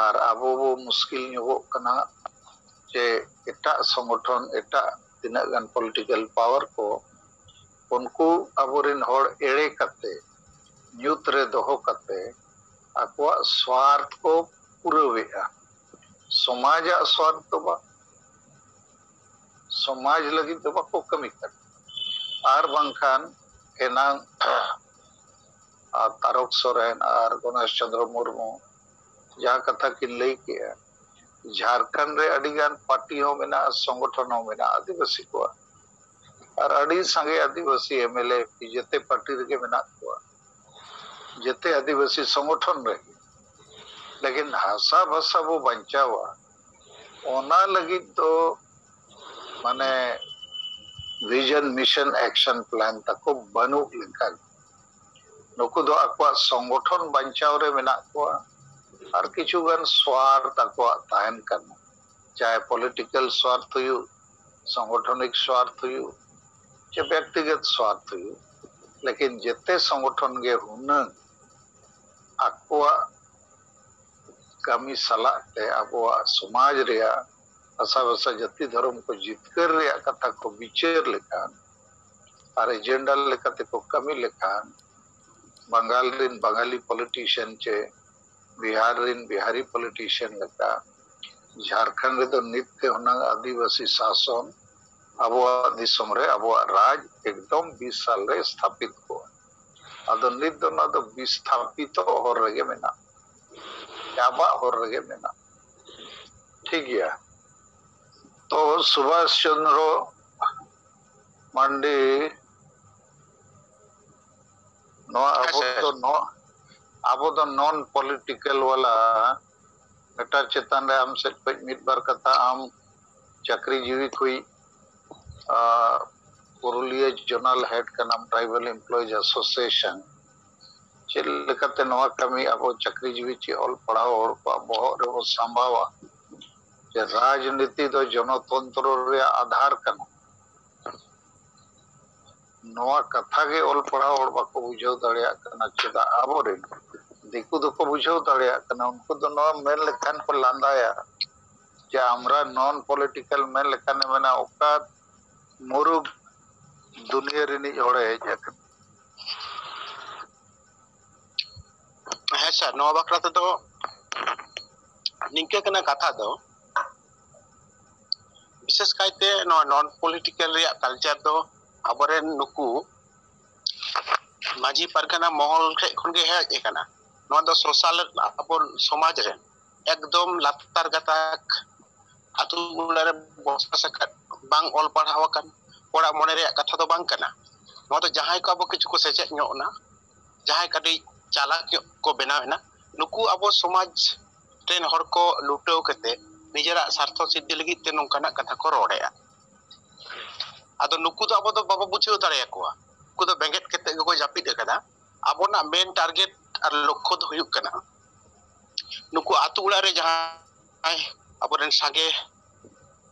ᱟᱨ ᱟᱵᱚ ᱵᱚ ᱢᱩᱥᱠᱤᱞ ᱧᱚᱜᱚᱜ ᱠᱟᱱᱟ ᱡᱮ ᱮᱴᱟᱜ ᱥᱚᱝᱜᱚᱴᱷᱚᱱ, ᱮᱴᱟᱜ ᱛᱤᱱᱟᱹᱜ ᱜᱟᱱ ᱯᱚᱞᱤᱴᱤᱠᱮᱞ ᱯᱟᱣᱟᱨ ᱠᱚ, ᱩᱱᱠᱩ ᱟᱵᱚᱨᱮᱱ ᱦᱚᱲ ᱮᱲᱮ ᱠᱟᱛᱮ, ᱧᱩᱛ ᱨᱮ ᱫᱚᱦᱚ ᱠᱟᱛᱮ ᱟᱠᱚᱣᱟᱜ ᱥᱣᱟᱨᱛᱷ ᱠᱚ ᱯᱩᱨᱟᱹᱣᱮᱫᱼᱟ᱾ ᱥᱚᱢᱟᱡᱟᱜ ᱥᱣᱟᱨᱛᱷ ᱫᱚ ᱵᱟᱝ, ᱥᱚᱢᱟᱡᱽ ᱞᱟᱹᱜᱤᱫ ᱫᱚ ᱵᱟᱠᱚ ᱠᱟᱹᱢᱤ ᱠᱟᱱᱟ᱾ ᱟᱨ ᱵᱟᱝᱠᱷᱟᱱ ᱮᱱᱟᱝ ᱟᱨ ᱛᱟᱨᱚᱠ ᱥᱚᱨᱮᱱ ᱟᱨ ᱜᱚᱱᱮᱥ ᱪᱚᱸᱫᱽᱨᱚ ᱢᱩᱨᱢᱩ ᱡᱟᱦᱟᱸ ᱠᱟᱛᱷᱟ ᱠᱤᱱ ᱞᱟᱹᱭ ᱠᱮᱜᱼᱟ, ᱡᱷᱟᱲᱠᱷᱚᱸᱰ ᱨᱮ ᱟᱹᱰᱤᱜᱟᱱ ᱯᱟᱨᱴᱤ ᱦᱚᱸ ᱢᱮᱱᱟᱜᱼᱟ, ᱥᱚᱝᱜᱚᱴᱷᱚᱱ ᱦᱚᱸ ᱢᱮᱱᱟᱜᱼᱟ ᱟᱹᱫᱤᱵᱟᱹᱥᱤ ᱠᱚᱣᱟᱜ, ᱟᱨ ᱟᱹᱰᱤ ᱥᱟᱸᱜᱮ ᱟᱹᱫᱤᱵᱟᱹᱥᱤ ᱮᱢ ᱮᱞ ᱮ ᱡᱮᱛᱮ ᱯᱟᱨᱴᱤ ᱨᱮᱜᱮ ᱢᱮᱱᱟᱜ ᱠᱚᱣᱟ, ᱡᱮᱛᱮ ᱟᱹᱫᱤᱵᱟᱹᱥᱤ ᱥᱚᱝᱜᱚᱴᱷᱚᱱ ᱨᱮᱜᱮ᱾ ᱞᱮᱠᱤᱱ ᱦᱟᱥᱟ ᱵᱷᱟᱥᱟ ᱵᱚ ᱵᱟᱧᱪᱟᱣᱟ, ᱚᱱᱟ ᱞᱟᱹᱜᱤᱫ ᱫᱚ ᱢᱟᱱᱮ ᱵᱷᱤᱡᱚᱱ, ᱢᱤᱥᱚᱱ, ᱮᱠᱥᱚᱱ ᱯᱞᱟᱱ ᱛᱟᱠᱚ ᱵᱟᱹᱱᱩᱜ ᱞᱮᱠᱟ᱾ ᱱᱩᱠᱩ ᱫᱚ ᱟᱠᱚᱣᱟᱜ ᱥᱚᱝᱜᱚᱴᱷᱚᱱ ᱵᱟᱧᱪᱟᱣ ᱨᱮ ᱢᱮᱱᱟᱜ ᱠᱚᱣᱟ ᱟᱨ ᱠᱤᱪᱷᱩ ᱜᱟᱱ ᱥᱣᱟᱨᱛᱷ ᱟᱠᱚᱣᱟᱜ ᱛᱟᱦᱮᱱ ᱠᱟᱱᱟ, ᱪᱟᱦᱮ ᱯᱚᱞᱤᱴᱤᱠᱟᱞ ᱥᱣᱟᱨᱛᱷ ᱦᱩᱭᱩᱜ, ᱥᱚᱝᱜᱚᱴᱷᱚᱱᱤᱠ ᱥᱣᱟᱨᱛᱷ ᱦᱩᱭᱩᱜ, ᱪᱮ ᱵᱮᱠᱛᱤᱜᱚᱛ ᱥᱣᱟᱨᱛᱷ ᱦᱩᱭᱩᱜ᱾ ᱞᱮᱠᱤᱱ ᱡᱮᱛᱮ ᱥᱚᱝᱜᱚᱴᱷᱚᱱ ᱜᱮ ᱦᱩᱱᱟᱹᱝ ᱟᱠᱚᱣᱟᱜ ᱠᱟᱹᱢᱤ ᱥᱟᱞᱟᱜ ᱛᱮ ᱟᱵᱚᱣᱟᱜ ᱥᱚᱢᱟᱡᱽ ᱨᱮᱭᱟᱜ ᱵᱷᱟᱥᱟ ᱵᱷᱟᱥᱟ ᱡᱟᱹᱛᱤ ᱫᱷᱚᱨᱚᱢ ᱠᱚ ᱡᱤᱛᱠᱟᱹᱨ ᱨᱮᱭᱟᱜ ᱠᱟᱛᱷᱟ ᱠᱚ ᱵᱤᱪᱟᱹᱨ ᱞᱮᱠᱷᱟᱱ ᱟᱨ ᱮᱡᱮᱱᱰᱟ ᱞᱮᱠᱟᱛᱮ ᱠᱚ ᱠᱟᱹᱢᱤ ᱞᱮᱠᱷᱟᱱ ᱵᱟᱝᱜᱟᱞ ᱨᱮᱱ ᱵᱟᱝᱜᱟᱞᱤ ᱯᱚᱞᱤᱴᱤᱥᱤᱭᱟᱱ ᱪᱮ ᱵᱤᱦᱟᱨ ᱨᱮᱱ ᱵᱤᱦᱟᱨᱤ ᱯᱚᱞᱤᱴᱤᱥᱤᱭᱟᱱ ᱞᱮᱠᱟ ᱡᱷᱟᱲᱠᱷᱚᱸᱰ ᱨᱮᱫᱚ ᱱᱤᱛ ᱛᱮ ᱦᱩᱱᱟᱹᱝ ᱟᱹᱫᱤᱵᱟᱹᱥᱤ ᱥᱟᱥᱚᱱ ᱟᱵᱚᱣᱟᱜ ᱫᱤᱥᱚᱢ ᱨᱮ ᱟᱵᱚᱣᱟᱜ ᱨᱟᱡᱽ ᱮᱠᱫᱚᱢ ᱵᱤᱥ ᱥᱟᱞ ᱨᱮ ᱥᱛᱷᱟᱯᱤᱛ ᱠᱚᱜᱼᱟ᱾ ᱟᱫᱚ ᱱᱤᱛ ᱫᱚ ᱱᱚᱣᱟ ᱫᱚ ᱵᱤᱥᱛᱷᱟᱯᱤᱛᱚ ᱦᱚᱨ ᱨᱮᱜᱮ ᱢᱮᱱᱟᱜᱼᱟ, ᱪᱟᱵᱟᱜ ᱦᱚᱨ ᱨᱮᱜᱮ ᱢᱮᱱᱟᱜᱼᱟ᱾ ᱴᱷᱤᱠ ᱜᱮᱭᱟ᱾ ᱛᱚ ᱥᱩᱵᱷᱟᱥ ᱪᱚᱱᱫᱨᱚ ᱢᱟᱱᱰᱤ, ᱱᱚᱣᱟ ᱟᱵᱚ ᱫᱚ ᱱᱚ-, ᱟᱵᱚ ᱫᱚ ᱱᱚᱱ ᱯᱚᱞᱤᱴᱤᱠᱟᱞ ᱣᱟᱞᱟ ᱢᱮᱴᱟᱨ ᱪᱮᱛᱟᱱ ᱨᱮ ᱟᱢ ᱥᱮᱫ ᱠᱷᱚᱱ ᱢᱤᱫ ᱵᱟᱨ ᱠᱟᱛᱷᱟ, ᱟᱢ ᱪᱟᱹᱠᱨᱤ ᱡᱤᱣᱤ ᱠᱷᱚᱱ, ᱟ, ᱯᱩᱨᱩᱞᱤᱭᱟᱹ ᱡᱳᱱᱟᱞ ᱦᱮᱰ ᱠᱟᱱᱟᱢ, ᱴᱨᱟᱭᱵᱟᱞ ᱮᱢᱯᱞᱚᱭᱤᱡ ᱮᱥᱳᱥᱤᱭᱮᱥᱚᱱ, ᱪᱮᱫ ᱞᱮᱠᱟᱛᱮ ᱱᱚᱣᱟ ᱠᱟᱹᱢᱤ ᱟᱵᱚ ᱪᱟᱹᱠᱨᱤ ᱡᱤᱣᱤ ᱪᱮ ᱚᱞ ᱯᱟᱲᱦᱟᱣ ᱦᱚᱲ ᱠᱚᱣᱟᱜ ᱵᱚᱦᱚᱜ ᱨᱮᱵᱚ ᱥᱟᱢᱵᱟᱣᱟ ᱡᱮ ᱨᱟᱡᱽᱱᱤᱛᱤ ᱫᱚ ᱡᱚᱱᱚᱛᱚᱱᱛᱨᱚ ᱨᱮᱭᱟᱜ ᱟᱫᱷᱟᱨ ᱠᱟᱱᱟ? ᱱᱚᱣᱟ ᱠᱟᱛᱷᱟ ᱜᱮ ᱚᱞ ᱯᱟᱲᱦᱟᱣ ᱦᱚᱲ ᱵᱟᱠᱚ ᱵᱩᱡᱷᱟᱹᱣ ᱫᱟᱲᱮᱭᱟᱜ ᱠᱟᱱᱟ᱾ ᱪᱮᱫᱟᱜ ᱟᱵᱚᱨᱮᱱ ᱫᱤᱠᱩ ᱫᱚᱠᱚ ᱵᱩᱡᱷᱟᱹᱣ ᱫᱟᱲᱮᱭᱟᱜ ᱠᱟᱱᱟ, ᱩᱱᱠᱩ ᱫᱚ ᱱᱚᱣᱟ ᱢᱮᱱ ᱞᱮᱠᱷᱟᱱ ᱠᱚ ᱞᱟᱸᱫᱟᱭᱟ ᱡᱮ ᱟᱢᱨᱟ ᱱᱚᱱ ᱯᱚᱞᱤᱴᱤᱠᱟᱞ ᱢᱮᱱ ᱞᱮᱠᱷᱟᱱᱮ ᱢᱮᱱᱟ ᱚᱠᱟ ᱢᱩᱨᱩᱠ ᱫᱩᱱᱤᱭᱟᱹ ᱨᱤᱱᱤᱡ ᱦᱚᱲᱮ ᱦᱮᱡ ᱟᱠᱟᱱᱟ᱾ ᱦᱮᱸ ᱥᱟᱨ, ᱱᱚᱣᱟ ᱵᱟᱠᱷᱨᱟ ᱛᱮᱫᱚ ᱱᱤᱝᱠᱟᱹ ᱠᱟᱱᱟ ᱠᱟᱛᱷᱟ ᱫᱚ, ᱵᱤᱥᱮᱥ ᱠᱟᱭᱛᱮ ᱱᱚᱣᱟ ᱱᱚᱱ ᱯᱚᱞᱤᱴᱤᱠᱟᱞ ᱨᱮᱭᱟᱜ ᱠᱟᱞᱪᱟᱨ ᱫᱚ ᱟᱵᱚᱨᱮᱱ ᱱᱩᱠᱩ ᱢᱟᱹᱡᱷᱤ ᱯᱟᱨᱜᱟᱱᱟ ᱢᱚᱦᱚᱞ ᱴᱷᱮᱡ ᱠᱷᱚᱱ ᱜᱮ ᱦᱮᱡ ᱟᱠᱟᱱᱟ᱾ ᱱᱚᱣᱟ ᱫᱚ ᱥᱳᱥᱟᱞ, ᱟᱵᱚ ᱥᱚᱢᱟᱡᱽ ᱨᱮ ᱮᱠᱫᱚᱢ ᱞᱟᱛᱟᱨ ᱜᱟᱛᱟᱠ, ᱟᱛᱳ ᱚᱲᱟᱜ ᱨᱮ ᱵᱚᱥᱚᱵᱟᱥ ᱟᱠᱟᱫ, ᱵᱟᱝ ᱚᱞ ᱯᱟᱲᱦᱟᱣ ᱟᱠᱟᱱ ᱦᱚᱲᱟᱜ ᱢᱚᱱᱮ ᱨᱮᱭᱟᱜ ᱠᱟᱛᱷᱟ ᱫᱚ ᱵᱟᱝ ᱠᱟᱱᱟ᱾ ᱱᱚᱣᱟ ᱫᱚ ᱡᱟᱦᱟᱸᱭ ᱠᱚ ᱟᱵᱚ ᱠᱤᱪᱷᱩ ᱠᱚ ᱥᱮᱪᱮᱫ ᱧᱚᱜ ᱮᱱᱟ, ᱡᱟᱦᱟᱸᱭ ᱠᱟᱹᱴᱤᱡ ᱪᱟᱞᱟᱠ ᱧᱚᱜ ᱠᱚ ᱵᱮᱱᱟᱣ ᱮᱱᱟ, ᱱᱩᱠᱩ ᱟᱵᱚ ᱥᱚᱢᱟᱡᱽ ᱨᱮᱱ ᱦᱚᱲ ᱠᱚ ᱞᱩᱴᱟᱹᱣ ᱠᱟᱛᱮ ᱱᱤᱡᱮᱨᱟᱜ ᱥᱟᱨᱛᱷᱚ ᱥᱤᱫᱽᱫᱷᱤ ᱞᱟᱹᱜᱤᱫ ᱛᱮ ᱱᱚᱝᱠᱟᱱᱟᱜ ᱠᱟᱛᱷᱟ ᱠᱚ ᱨᱚᱲᱮᱫᱼᱟ᱾ ᱟᱫᱚ ᱱᱩᱠᱩ ᱫᱚ ᱟᱵᱚ ᱫᱚ ᱵᱟᱵᱚ ᱵᱩᱡᱷᱟᱹᱣ ᱫᱟᱲᱮᱭᱟᱠᱚᱣᱟ᱾ ᱩᱱᱠᱩ ᱫᱚ ᱵᱮᱸᱜᱮᱫ ᱠᱟᱛᱮ ᱜᱮᱠᱚ ᱡᱟᱹᱯᱤᱫ ᱟᱠᱟᱫᱟ᱾ ᱟᱵᱚᱱᱟᱜ ᱢᱮᱱ ᱴᱟᱨᱜᱮᱴ ᱟᱨ ᱞᱚᱠᱠᱷᱚ ᱫᱚ ᱦᱩᱭᱩᱜ ᱠᱟᱱᱟ ᱱᱩᱠᱩ ᱟᱛᱳ ᱚᱲᱟᱜ ᱨᱮ ᱡᱟᱦᱟᱸᱭ ᱟᱵᱚᱨᱮᱱ ᱥᱟᱸᱜᱮ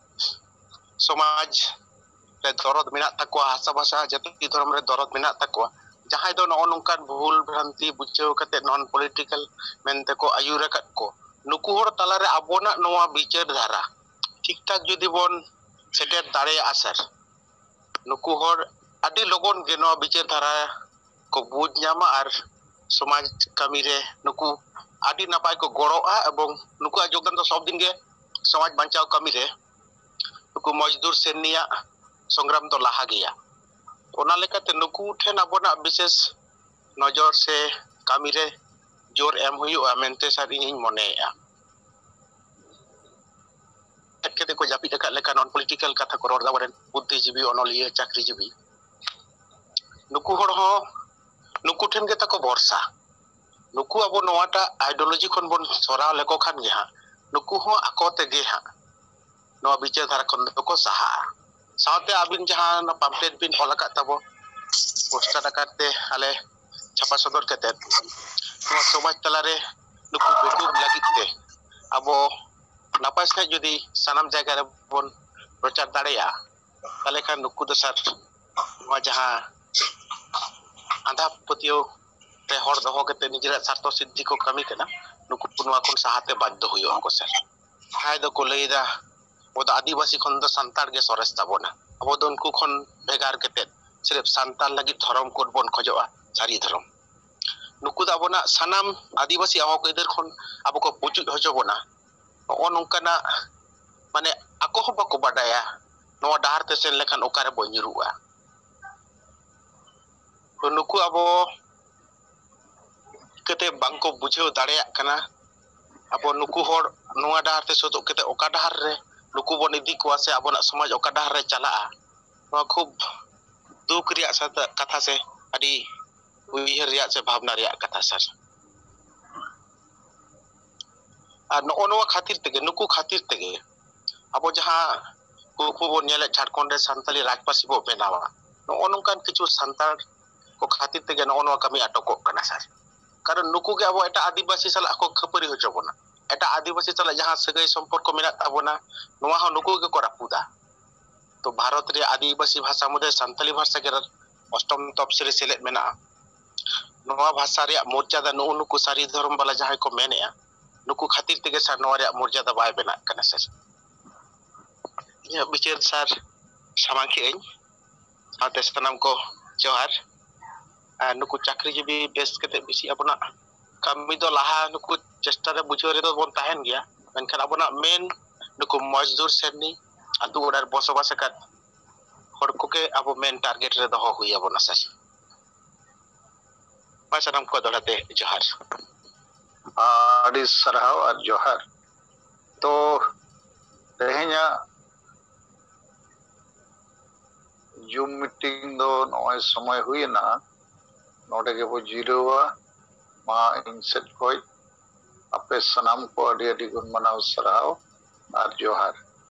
ᱥᱚᱢᱟᱡᱽ ᱨᱮ ᱫᱚᱨᱚᱫ ᱢᱮᱱᱟᱜ ᱛᱟᱠᱚᱣᱟ, ᱦᱟᱥᱟ ᱵᱷᱟᱥᱟ ᱡᱟᱹᱛᱤ ᱫᱷᱚᱨᱚᱢ ᱨᱮ ᱫᱚᱨᱚᱫ ᱢᱮᱱᱟᱜ ᱛᱟᱠᱚᱣᱟ, ᱡᱟᱦᱟᱸᱭ ᱫᱚ ᱱᱚᱜᱼᱚ ᱱᱚᱝᱠᱟᱱ ᱵᱷᱩᱞ ᱵᱷᱨᱟᱱᱛᱤ ᱵᱩᱡᱷᱟᱹᱣ ᱠᱟᱛᱮ ᱱᱚᱱ ᱯᱚᱞᱤᱴᱤᱠᱟᱞ ᱢᱮᱱᱛᱮ ᱠᱚ ᱟᱹᱭᱩᱨ ᱟᱠᱟᱫ ᱠᱚ, ᱱᱩᱠᱩ ᱦᱚᱲ ᱛᱟᱞᱟᱨᱮ ᱟᱵᱚᱱᱟᱜ ᱱᱚᱣᱟ ᱵᱤᱪᱟᱹᱨ ᱫᱷᱟᱨᱟ ᱴᱷᱤᱠ ᱴᱷᱟᱠ ᱡᱩᱫᱤ ᱵᱚᱱ ᱥᱮᱴᱮᱨ ᱫᱟᱲᱮᱭᱟᱜᱼᱟ ᱥᱟᱨ, ᱱᱩᱠᱩ ᱦᱚᱲ ᱟᱹᱰᱤ ᱞᱚᱜᱚᱱ ᱜᱮ ᱱᱚᱣᱟ ᱵᱤᱪᱟᱹᱨ ᱫᱷᱟᱨᱟ ᱠᱚ ᱵᱩᱡᱽ ᱧᱟᱢᱟ ᱟᱨ ᱥᱚᱢᱟᱡᱽ ᱠᱟᱹᱢᱤ ᱨᱮ ᱱᱩᱠᱩ ᱟᱹᱰᱤ ᱱᱟᱯᱟᱭ ᱠᱚ ᱜᱚᱲᱚᱜᱼᱟ᱾ ᱮᱵᱚᱝ ᱱᱩᱠᱩᱣᱟᱜ ᱡᱳᱜᱽᱫᱟᱱ ᱫᱚ ᱥᱚᱵ ᱫᱤᱱ ᱜᱮ ᱥᱚᱢᱟᱡᱽ ᱵᱟᱧᱪᱟᱣ ᱠᱟᱹᱢᱤ ᱨᱮ ᱱᱩᱠᱩ ᱢᱚᱡᱽᱫᱩᱨ ᱥᱨᱮᱱᱤᱭᱟᱜ ᱥᱚᱝᱜᱨᱟᱢ ᱫᱚ ᱞᱟᱦᱟ ᱜᱮᱭᱟ᱾ ᱚᱱᱟ ᱞᱮᱠᱟᱛᱮ ᱱᱩᱠᱩ ᱴᱷᱮᱱ ᱟᱵᱚᱱᱟᱜ ᱵᱤᱥᱮᱥ ᱱᱚᱡᱚᱨ ᱥᱮ ᱠᱟᱹᱢᱤ ᱨᱮ ᱡᱳᱨ ᱮᱢ ᱦᱩᱭᱩᱜᱼᱟ ᱢᱮᱱᱛᱮ ᱥᱟᱨ ᱤᱧᱤᱧ ᱢᱚᱱᱮᱭᱮᱫᱼᱟ᱾ ᱮᱴᱠᱮᱴᱮ ᱠᱚ ᱡᱟᱹᱯᱤᱫ ᱟᱠᱟᱫ ᱞᱮᱠᱟ ᱱᱚᱱ ᱯᱚᱞᱤᱴᱤᱠᱟᱞ ᱠᱟᱛᱷᱟ ᱠᱚ ᱨᱚᱲ ᱮᱫᱟ ᱟᱵᱚᱨᱮᱱ ᱵᱩᱫᱽᱫᱷᱤᱡᱤᱵᱤ, ᱚᱱᱚᱞᱤᱭᱟᱹ, ᱪᱟᱹᱠᱨᱤᱡᱤᱵᱤ᱾ ᱱᱩᱠᱩ ᱦᱚᱲ ᱦᱚᱸ ᱱᱩᱠᱩ ᱴᱷᱮᱱ ᱜᱮ ᱛᱟᱠᱚ ᱵᱷᱚᱨᱥᱟ᱾ ᱱᱩᱠᱩ ᱟᱵᱚ ᱱᱚᱣᱟᱴᱟᱜ ᱟᱭᱰᱤᱭᱳᱞᱚᱡᱤ ᱠᱷᱚᱱ ᱵᱚᱱ ᱥᱚᱨᱟᱣ ᱞᱮᱠᱚ ᱠᱷᱟᱱ ᱜᱮ ᱦᱟᱸᱜ ᱱᱩᱠᱩ ᱦᱚᱸ ᱟᱠᱚ ᱛᱮᱜᱮ ᱦᱟᱸᱜ ᱱᱚᱣᱟ ᱵᱤᱪᱟᱹᱨ ᱫᱷᱟᱨᱟ ᱠᱷᱚᱱ ᱫᱚᱠᱚ ᱥᱟᱦᱟᱜᱼᱟ᱾ ᱥᱟᱶᱛᱮ ᱟᱹᱵᱤᱱ ᱡᱟᱦᱟᱸ ᱱᱚᱣᱟ ᱯᱟᱢᱯᱞᱮᱴ ᱵᱤᱱ ᱚᱞ ᱟᱠᱟᱫ ᱛᱟᱵᱚ, ᱯᱳᱥᱴᱟᱨ ᱟᱠᱟᱨ ᱛᱮ ᱟᱞᱮ ᱪᱷᱟᱯᱟ ᱥᱚᱫᱚᱨ ᱠᱟᱛᱮᱫ ᱱᱚᱣᱟ ᱥᱚᱢᱟᱡᱽ ᱛᱟᱞᱟᱨᱮ ᱱᱩᱠᱩ ᱵᱮᱠᱩᱵ ᱞᱟᱹᱜᱤᱫ ᱛᱮ ᱟᱵᱚ ᱱᱟᱯᱟᱭ ᱥᱟᱺᱦᱤᱡ ᱡᱩᱫᱤ ᱥᱟᱱᱟᱢ ᱡᱟᱭᱜᱟ ᱨᱮᱵᱚᱱ ᱯᱨᱚᱪᱟᱨ ᱫᱟᱲᱮᱭᱟᱜᱼᱟ, ᱛᱟᱦᱚᱞᱮ ᱠᱷᱟᱱ ᱱᱩᱠᱩ ᱫᱚ ᱥᱟᱨ ᱱᱚᱣᱟ ᱡᱟᱦᱟᱸ ᱟᱸᱫᱷᱟ ᱯᱟᱹᱛᱭᱟᱹᱣ ᱨᱮ ᱦᱚᱲ ᱫᱚᱦᱚ ᱠᱟᱛᱮ ᱱᱤᱡᱮᱨᱟᱜ ᱥᱟᱨᱛᱷᱚ ᱥᱤᱫᱽᱫᱷᱤ ᱠᱚ ᱠᱟᱹᱢᱤ ᱠᱟᱱᱟ, ᱱᱩᱠᱩ ᱱᱚᱣᱟ ᱠᱷᱚᱱ ᱥᱟᱦᱟᱛᱮ ᱵᱟᱫᱽᱫᱷᱚ ᱦᱩᱭᱩᱜᱼᱟ ᱠᱚ ᱥᱟᱨ᱾ ᱡᱟᱦᱟᱸᱭ ᱫᱚᱠᱚ ᱞᱟᱹᱭ ᱮᱫᱟ, ᱟᱵᱚ ᱫᱚ ᱟᱹᱫᱤᱵᱟᱹᱥᱤ ᱠᱷᱚᱱ ᱫᱚ ᱥᱟᱱᱛᱟᱲ ᱜᱮ ᱥᱚᱨᱮᱥ ᱛᱟᱵᱚᱱᱟ, ᱟᱵᱚ ᱫᱚ ᱩᱱᱠᱩ ᱠᱷᱚᱱ ᱵᱷᱮᱜᱟᱨ ᱠᱟᱛᱮ ᱥᱤᱨᱯ ᱥᱟᱱᱛᱟᱲ ᱞᱟᱹᱜᱤᱫ ᱫᱷᱚᱨᱚᱢ ᱠᱳᱰ ᱵᱚᱱ ᱠᱷᱚᱡᱚᱜᱼᱟ, ᱥᱟᱹᱨᱤ ᱫᱷᱚᱨᱚᱢ᱾ ᱱᱩᱠᱩ ᱫᱚ ᱟᱵᱚᱱᱟᱜ ᱥᱟᱱᱟᱢ ᱟᱹᱫᱤᱵᱟᱹᱥᱤ ᱦᱚᱠ ᱟᱹᱭᱫᱟᱹᱨ ᱠᱷᱚᱱ ᱟᱵᱚ ᱠᱚ ᱯᱩᱪᱩᱡ ᱦᱚᱪᱚ ᱵᱚᱱᱟ᱾ ᱱᱚᱜᱼᱚ ᱱᱚᱝᱠᱟᱱᱟᱜ, ᱢᱟᱱᱮ, ᱟᱠᱚ ᱦᱚᱸ ᱵᱟᱠᱚ ᱵᱟᱰᱟᱭᱟ ᱱᱚᱣᱟ ᱰᱟᱦᱟᱨ ᱛᱮ ᱥᱮᱱ ᱞᱮᱠᱷᱟᱱ ᱚᱠᱟᱨᱮ ᱵᱚᱱ ᱧᱩᱨᱩᱜᱼᱟ᱾ ᱛᱚ ᱱᱩᱠᱩ ᱟᱵᱚ ᱠᱟᱛᱮ ᱵᱟᱝᱠᱚ ᱵᱩᱡᱷᱟᱹᱣ ᱫᱟᱲᱮᱭᱟᱜ ᱠᱟᱱᱟ᱾ ᱟᱵᱚ ᱱᱩᱠᱩ ᱦᱚᱲ ᱱᱚᱣᱟ ᱰᱟᱦᱟᱨ ᱛᱮ ᱥᱳᱫᱷᱚᱜ ᱠᱟᱛᱮ ᱚᱠᱟ ᱰᱟᱦᱟᱨ ᱨᱮ ᱱᱩᱠᱩ ᱵᱚᱱ ᱤᱫᱤ ᱠᱚᱣᱟ ᱥᱮ ᱟᱵᱚᱱᱟᱜ ᱥᱚᱢᱟᱡᱽ ᱚᱠᱟ ᱰᱟᱦᱟᱨ ᱨᱮ ᱪᱟᱞᱟᱜᱼᱟ, ᱱᱚᱣᱟ ᱠᱷᱩᱵ ᱫᱩᱠ ᱨᱮᱭᱟᱜ ᱥᱟᱛ-, ᱠᱟᱛᱷᱟ ᱥᱮ ᱟᱹᱰᱤ ᱩᱭᱦᱟᱹᱨ ᱨᱮᱭᱟᱜ ᱥᱮ ᱵᱷᱟᱵᱽᱱᱟ ᱨᱮᱭᱟᱜ ᱠᱟᱛᱷᱟ ᱥᱟᱨ᱾ ᱟᱨ ᱱᱚᱜᱼᱚ ᱱᱚᱣᱟ ᱠᱷᱟᱹᱛᱤᱨ ᱛᱮᱜᱮ, ᱱᱩᱠᱩ ᱠᱷᱟᱹᱛᱤᱨ ᱛᱮᱜᱮ ᱟᱵᱚ ᱡᱟᱦᱟᱸ ᱠᱩᱠᱢᱩ ᱵᱚᱱ ᱧᱮᱞᱮᱫ ᱡᱷᱟᱲᱠᱷᱚᱸᱰ ᱨᱮ ᱥᱟᱱᱛᱟᱞᱤ ᱨᱟᱡᱽᱯᱟᱹᱨᱥᱤ ᱵᱚ ᱵᱮᱱᱟᱣᱟ, ᱱᱚᱜᱼᱚ ᱱᱚᱝᱠᱟᱱ ᱠᱤᱪᱷᱩ ᱥᱟᱱᱛᱟᱲ ᱠᱚ ᱠᱷᱟᱹᱛᱤᱨ ᱛᱮᱜᱮ ᱱᱚᱜᱼᱚ ᱱᱚᱣᱟ ᱠᱟᱹᱢᱤ ᱟᱴᱚᱠᱚᱜ ᱠᱟᱱᱟ ᱥᱟᱨ᱾ ᱠᱟᱨᱚᱱ ᱱᱩᱠᱩ ᱜᱮ ᱟᱵᱚ ᱮᱴᱟᱜ ᱟᱹᱫᱤᱵᱟᱹᱥᱤ ᱥᱟᱞᱟᱜ ᱠᱚ ᱠᱷᱟᱹᱯᱟᱹᱨᱤ ᱦᱚᱪᱚ ᱵᱚᱱᱟ, ᱮᱴᱟᱜ ᱟᱹᱫᱤᱵᱟᱹᱥᱤ ᱥᱟᱞᱟᱜ ᱡᱟᱦᱟᱸ ᱥᱟᱹᱜᱟᱹᱭ ᱥᱚᱢᱯᱚᱨᱠᱚ ᱢᱮᱱᱟᱜ ᱛᱟᱵᱚᱱᱟ, ᱱᱚᱣᱟ ᱦᱚᱸ ᱱᱩᱠᱩ ᱜᱮᱠᱚ ᱨᱟᱹᱯᱩᱫᱟ᱾ ᱛᱚ ᱵᱷᱟᱨᱚᱛ ᱨᱮᱭᱟᱜ ᱟᱹᱫᱤᱵᱟᱹᱥᱤ ᱵᱷᱟᱥᱟ ᱢᱩᱫᱽᱨᱮ ᱥᱟᱱᱛᱟᱞᱤ ᱵᱷᱟᱥᱟ ᱜᱮ ᱚᱥᱴᱚᱢ ᱛᱚᱯᱥᱤ ᱨᱮ ᱥᱮᱞᱮᱫ ᱢᱮᱱᱟᱜᱼᱟ᱾ ᱱᱚᱣᱟ ᱵᱷᱟᱥᱟ ᱨᱮᱭᱟᱜ ᱢᱚᱨᱡᱟᱫᱟ ᱱᱩᱜᱼᱩ ᱱᱩᱠᱩ ᱥᱟᱹᱨᱤ ᱫᱷᱚᱨᱚᱢ ᱵᱟᱞᱟ ᱡᱟᱦᱟᱸᱭ ᱠᱚ ᱢᱮᱱᱮᱜᱼᱟ, ᱱᱩᱠᱩ ᱠᱷᱟᱹᱛᱤᱨ ᱛᱮᱜᱮ ᱥᱟᱨ ᱱᱚᱣᱟ ᱨᱮᱭᱟᱜ ᱢᱚᱨᱡᱟᱫᱟ ᱵᱟᱭ ᱵᱮᱱᱟᱜ ᱠᱟᱱᱟ ᱥᱟᱨ᱾ ᱤᱧᱟᱹᱜ ᱵᱤᱪᱟᱹᱨ ᱥᱟᱨ ᱥᱟᱢᱟᱝ ᱠᱮᱜ ᱟᱹᱧ᱾ ᱥᱟᱶᱛᱮ ᱥᱟᱱᱟᱢ ᱠᱚ ᱡᱚᱦᱟᱨ᱾ ᱟᱨ ᱱᱩᱠᱩ ᱪᱟᱹᱠᱨᱤᱡᱤᱵᱤ ᱵᱮᱥ ᱠᱟᱛᱮ ᱵᱮᱥᱤ ᱟᱵᱚᱱᱟᱜ ᱠᱟᱹᱢᱤ ᱫᱚ ᱞᱟᱦᱟ ᱱᱩᱠᱩ ᱪᱮᱥᱴᱟ ᱨᱮ ᱵᱩᱡᱷᱟᱹᱣ ᱨᱮᱫᱚ ᱵᱚᱱ ᱛᱟᱦᱮᱱ ᱜᱮᱭᱟ, ᱢᱮᱱᱠᱷᱟᱱ ᱟᱵᱚᱱᱟᱜ ᱢᱮᱱ ᱱᱩᱠᱩ ᱢᱚᱡᱽᱫᱩᱨ ᱥᱨᱮᱱᱤ, ᱟᱛᱳ ᱚᱲᱟᱜ ᱨᱮ ᱵᱚᱥᱚᱵᱟᱥ ᱟᱠᱟᱫ ᱦᱚᱲ ᱠᱚᱜᱮ ᱟᱵᱚ ᱢᱮᱱ ᱴᱟᱨᱜᱮᱴ ᱨᱮ ᱫᱚᱦᱚ ᱦᱩᱭ ᱟᱵᱚᱱᱟ ᱥᱟᱨ᱾ ᱢᱟ ᱥᱟᱱᱟᱢ ᱠᱚ ᱫᱚᱦᱲᱟ ᱛᱮ ᱡᱚᱦᱟᱨ᱾ ᱟᱹᱰᱤ ᱥᱟᱨᱦᱟᱣ ᱟᱨ ᱡᱚᱦᱟᱨ᱾ ᱛᱚ ᱛᱮᱦᱮᱧᱟᱜ ᱡᱩᱢ ᱢᱤᱴᱤᱝ ᱫᱚ ᱱᱚᱜᱼᱚᱭ ᱥᱚᱢᱚᱭ ᱦᱩᱭᱮᱱᱟ, ᱱᱚᱰᱮ ᱜᱮᱵᱚ ᱡᱤᱨᱟᱹᱣᱟ᱾ ᱢᱟ ᱤᱧ ᱥᱮᱫ ᱠᱷᱚᱡ ᱟᱯᱮ ᱥᱟᱱᱟᱢ ᱠᱚ ᱟᱹᱰᱤ ᱟᱹᱰᱤ ᱜᱩᱱ ᱢᱟᱱᱟᱣ ᱥᱟᱨᱦᱟᱣ ᱟᱨ ᱡᱚᱦᱟᱨ᱾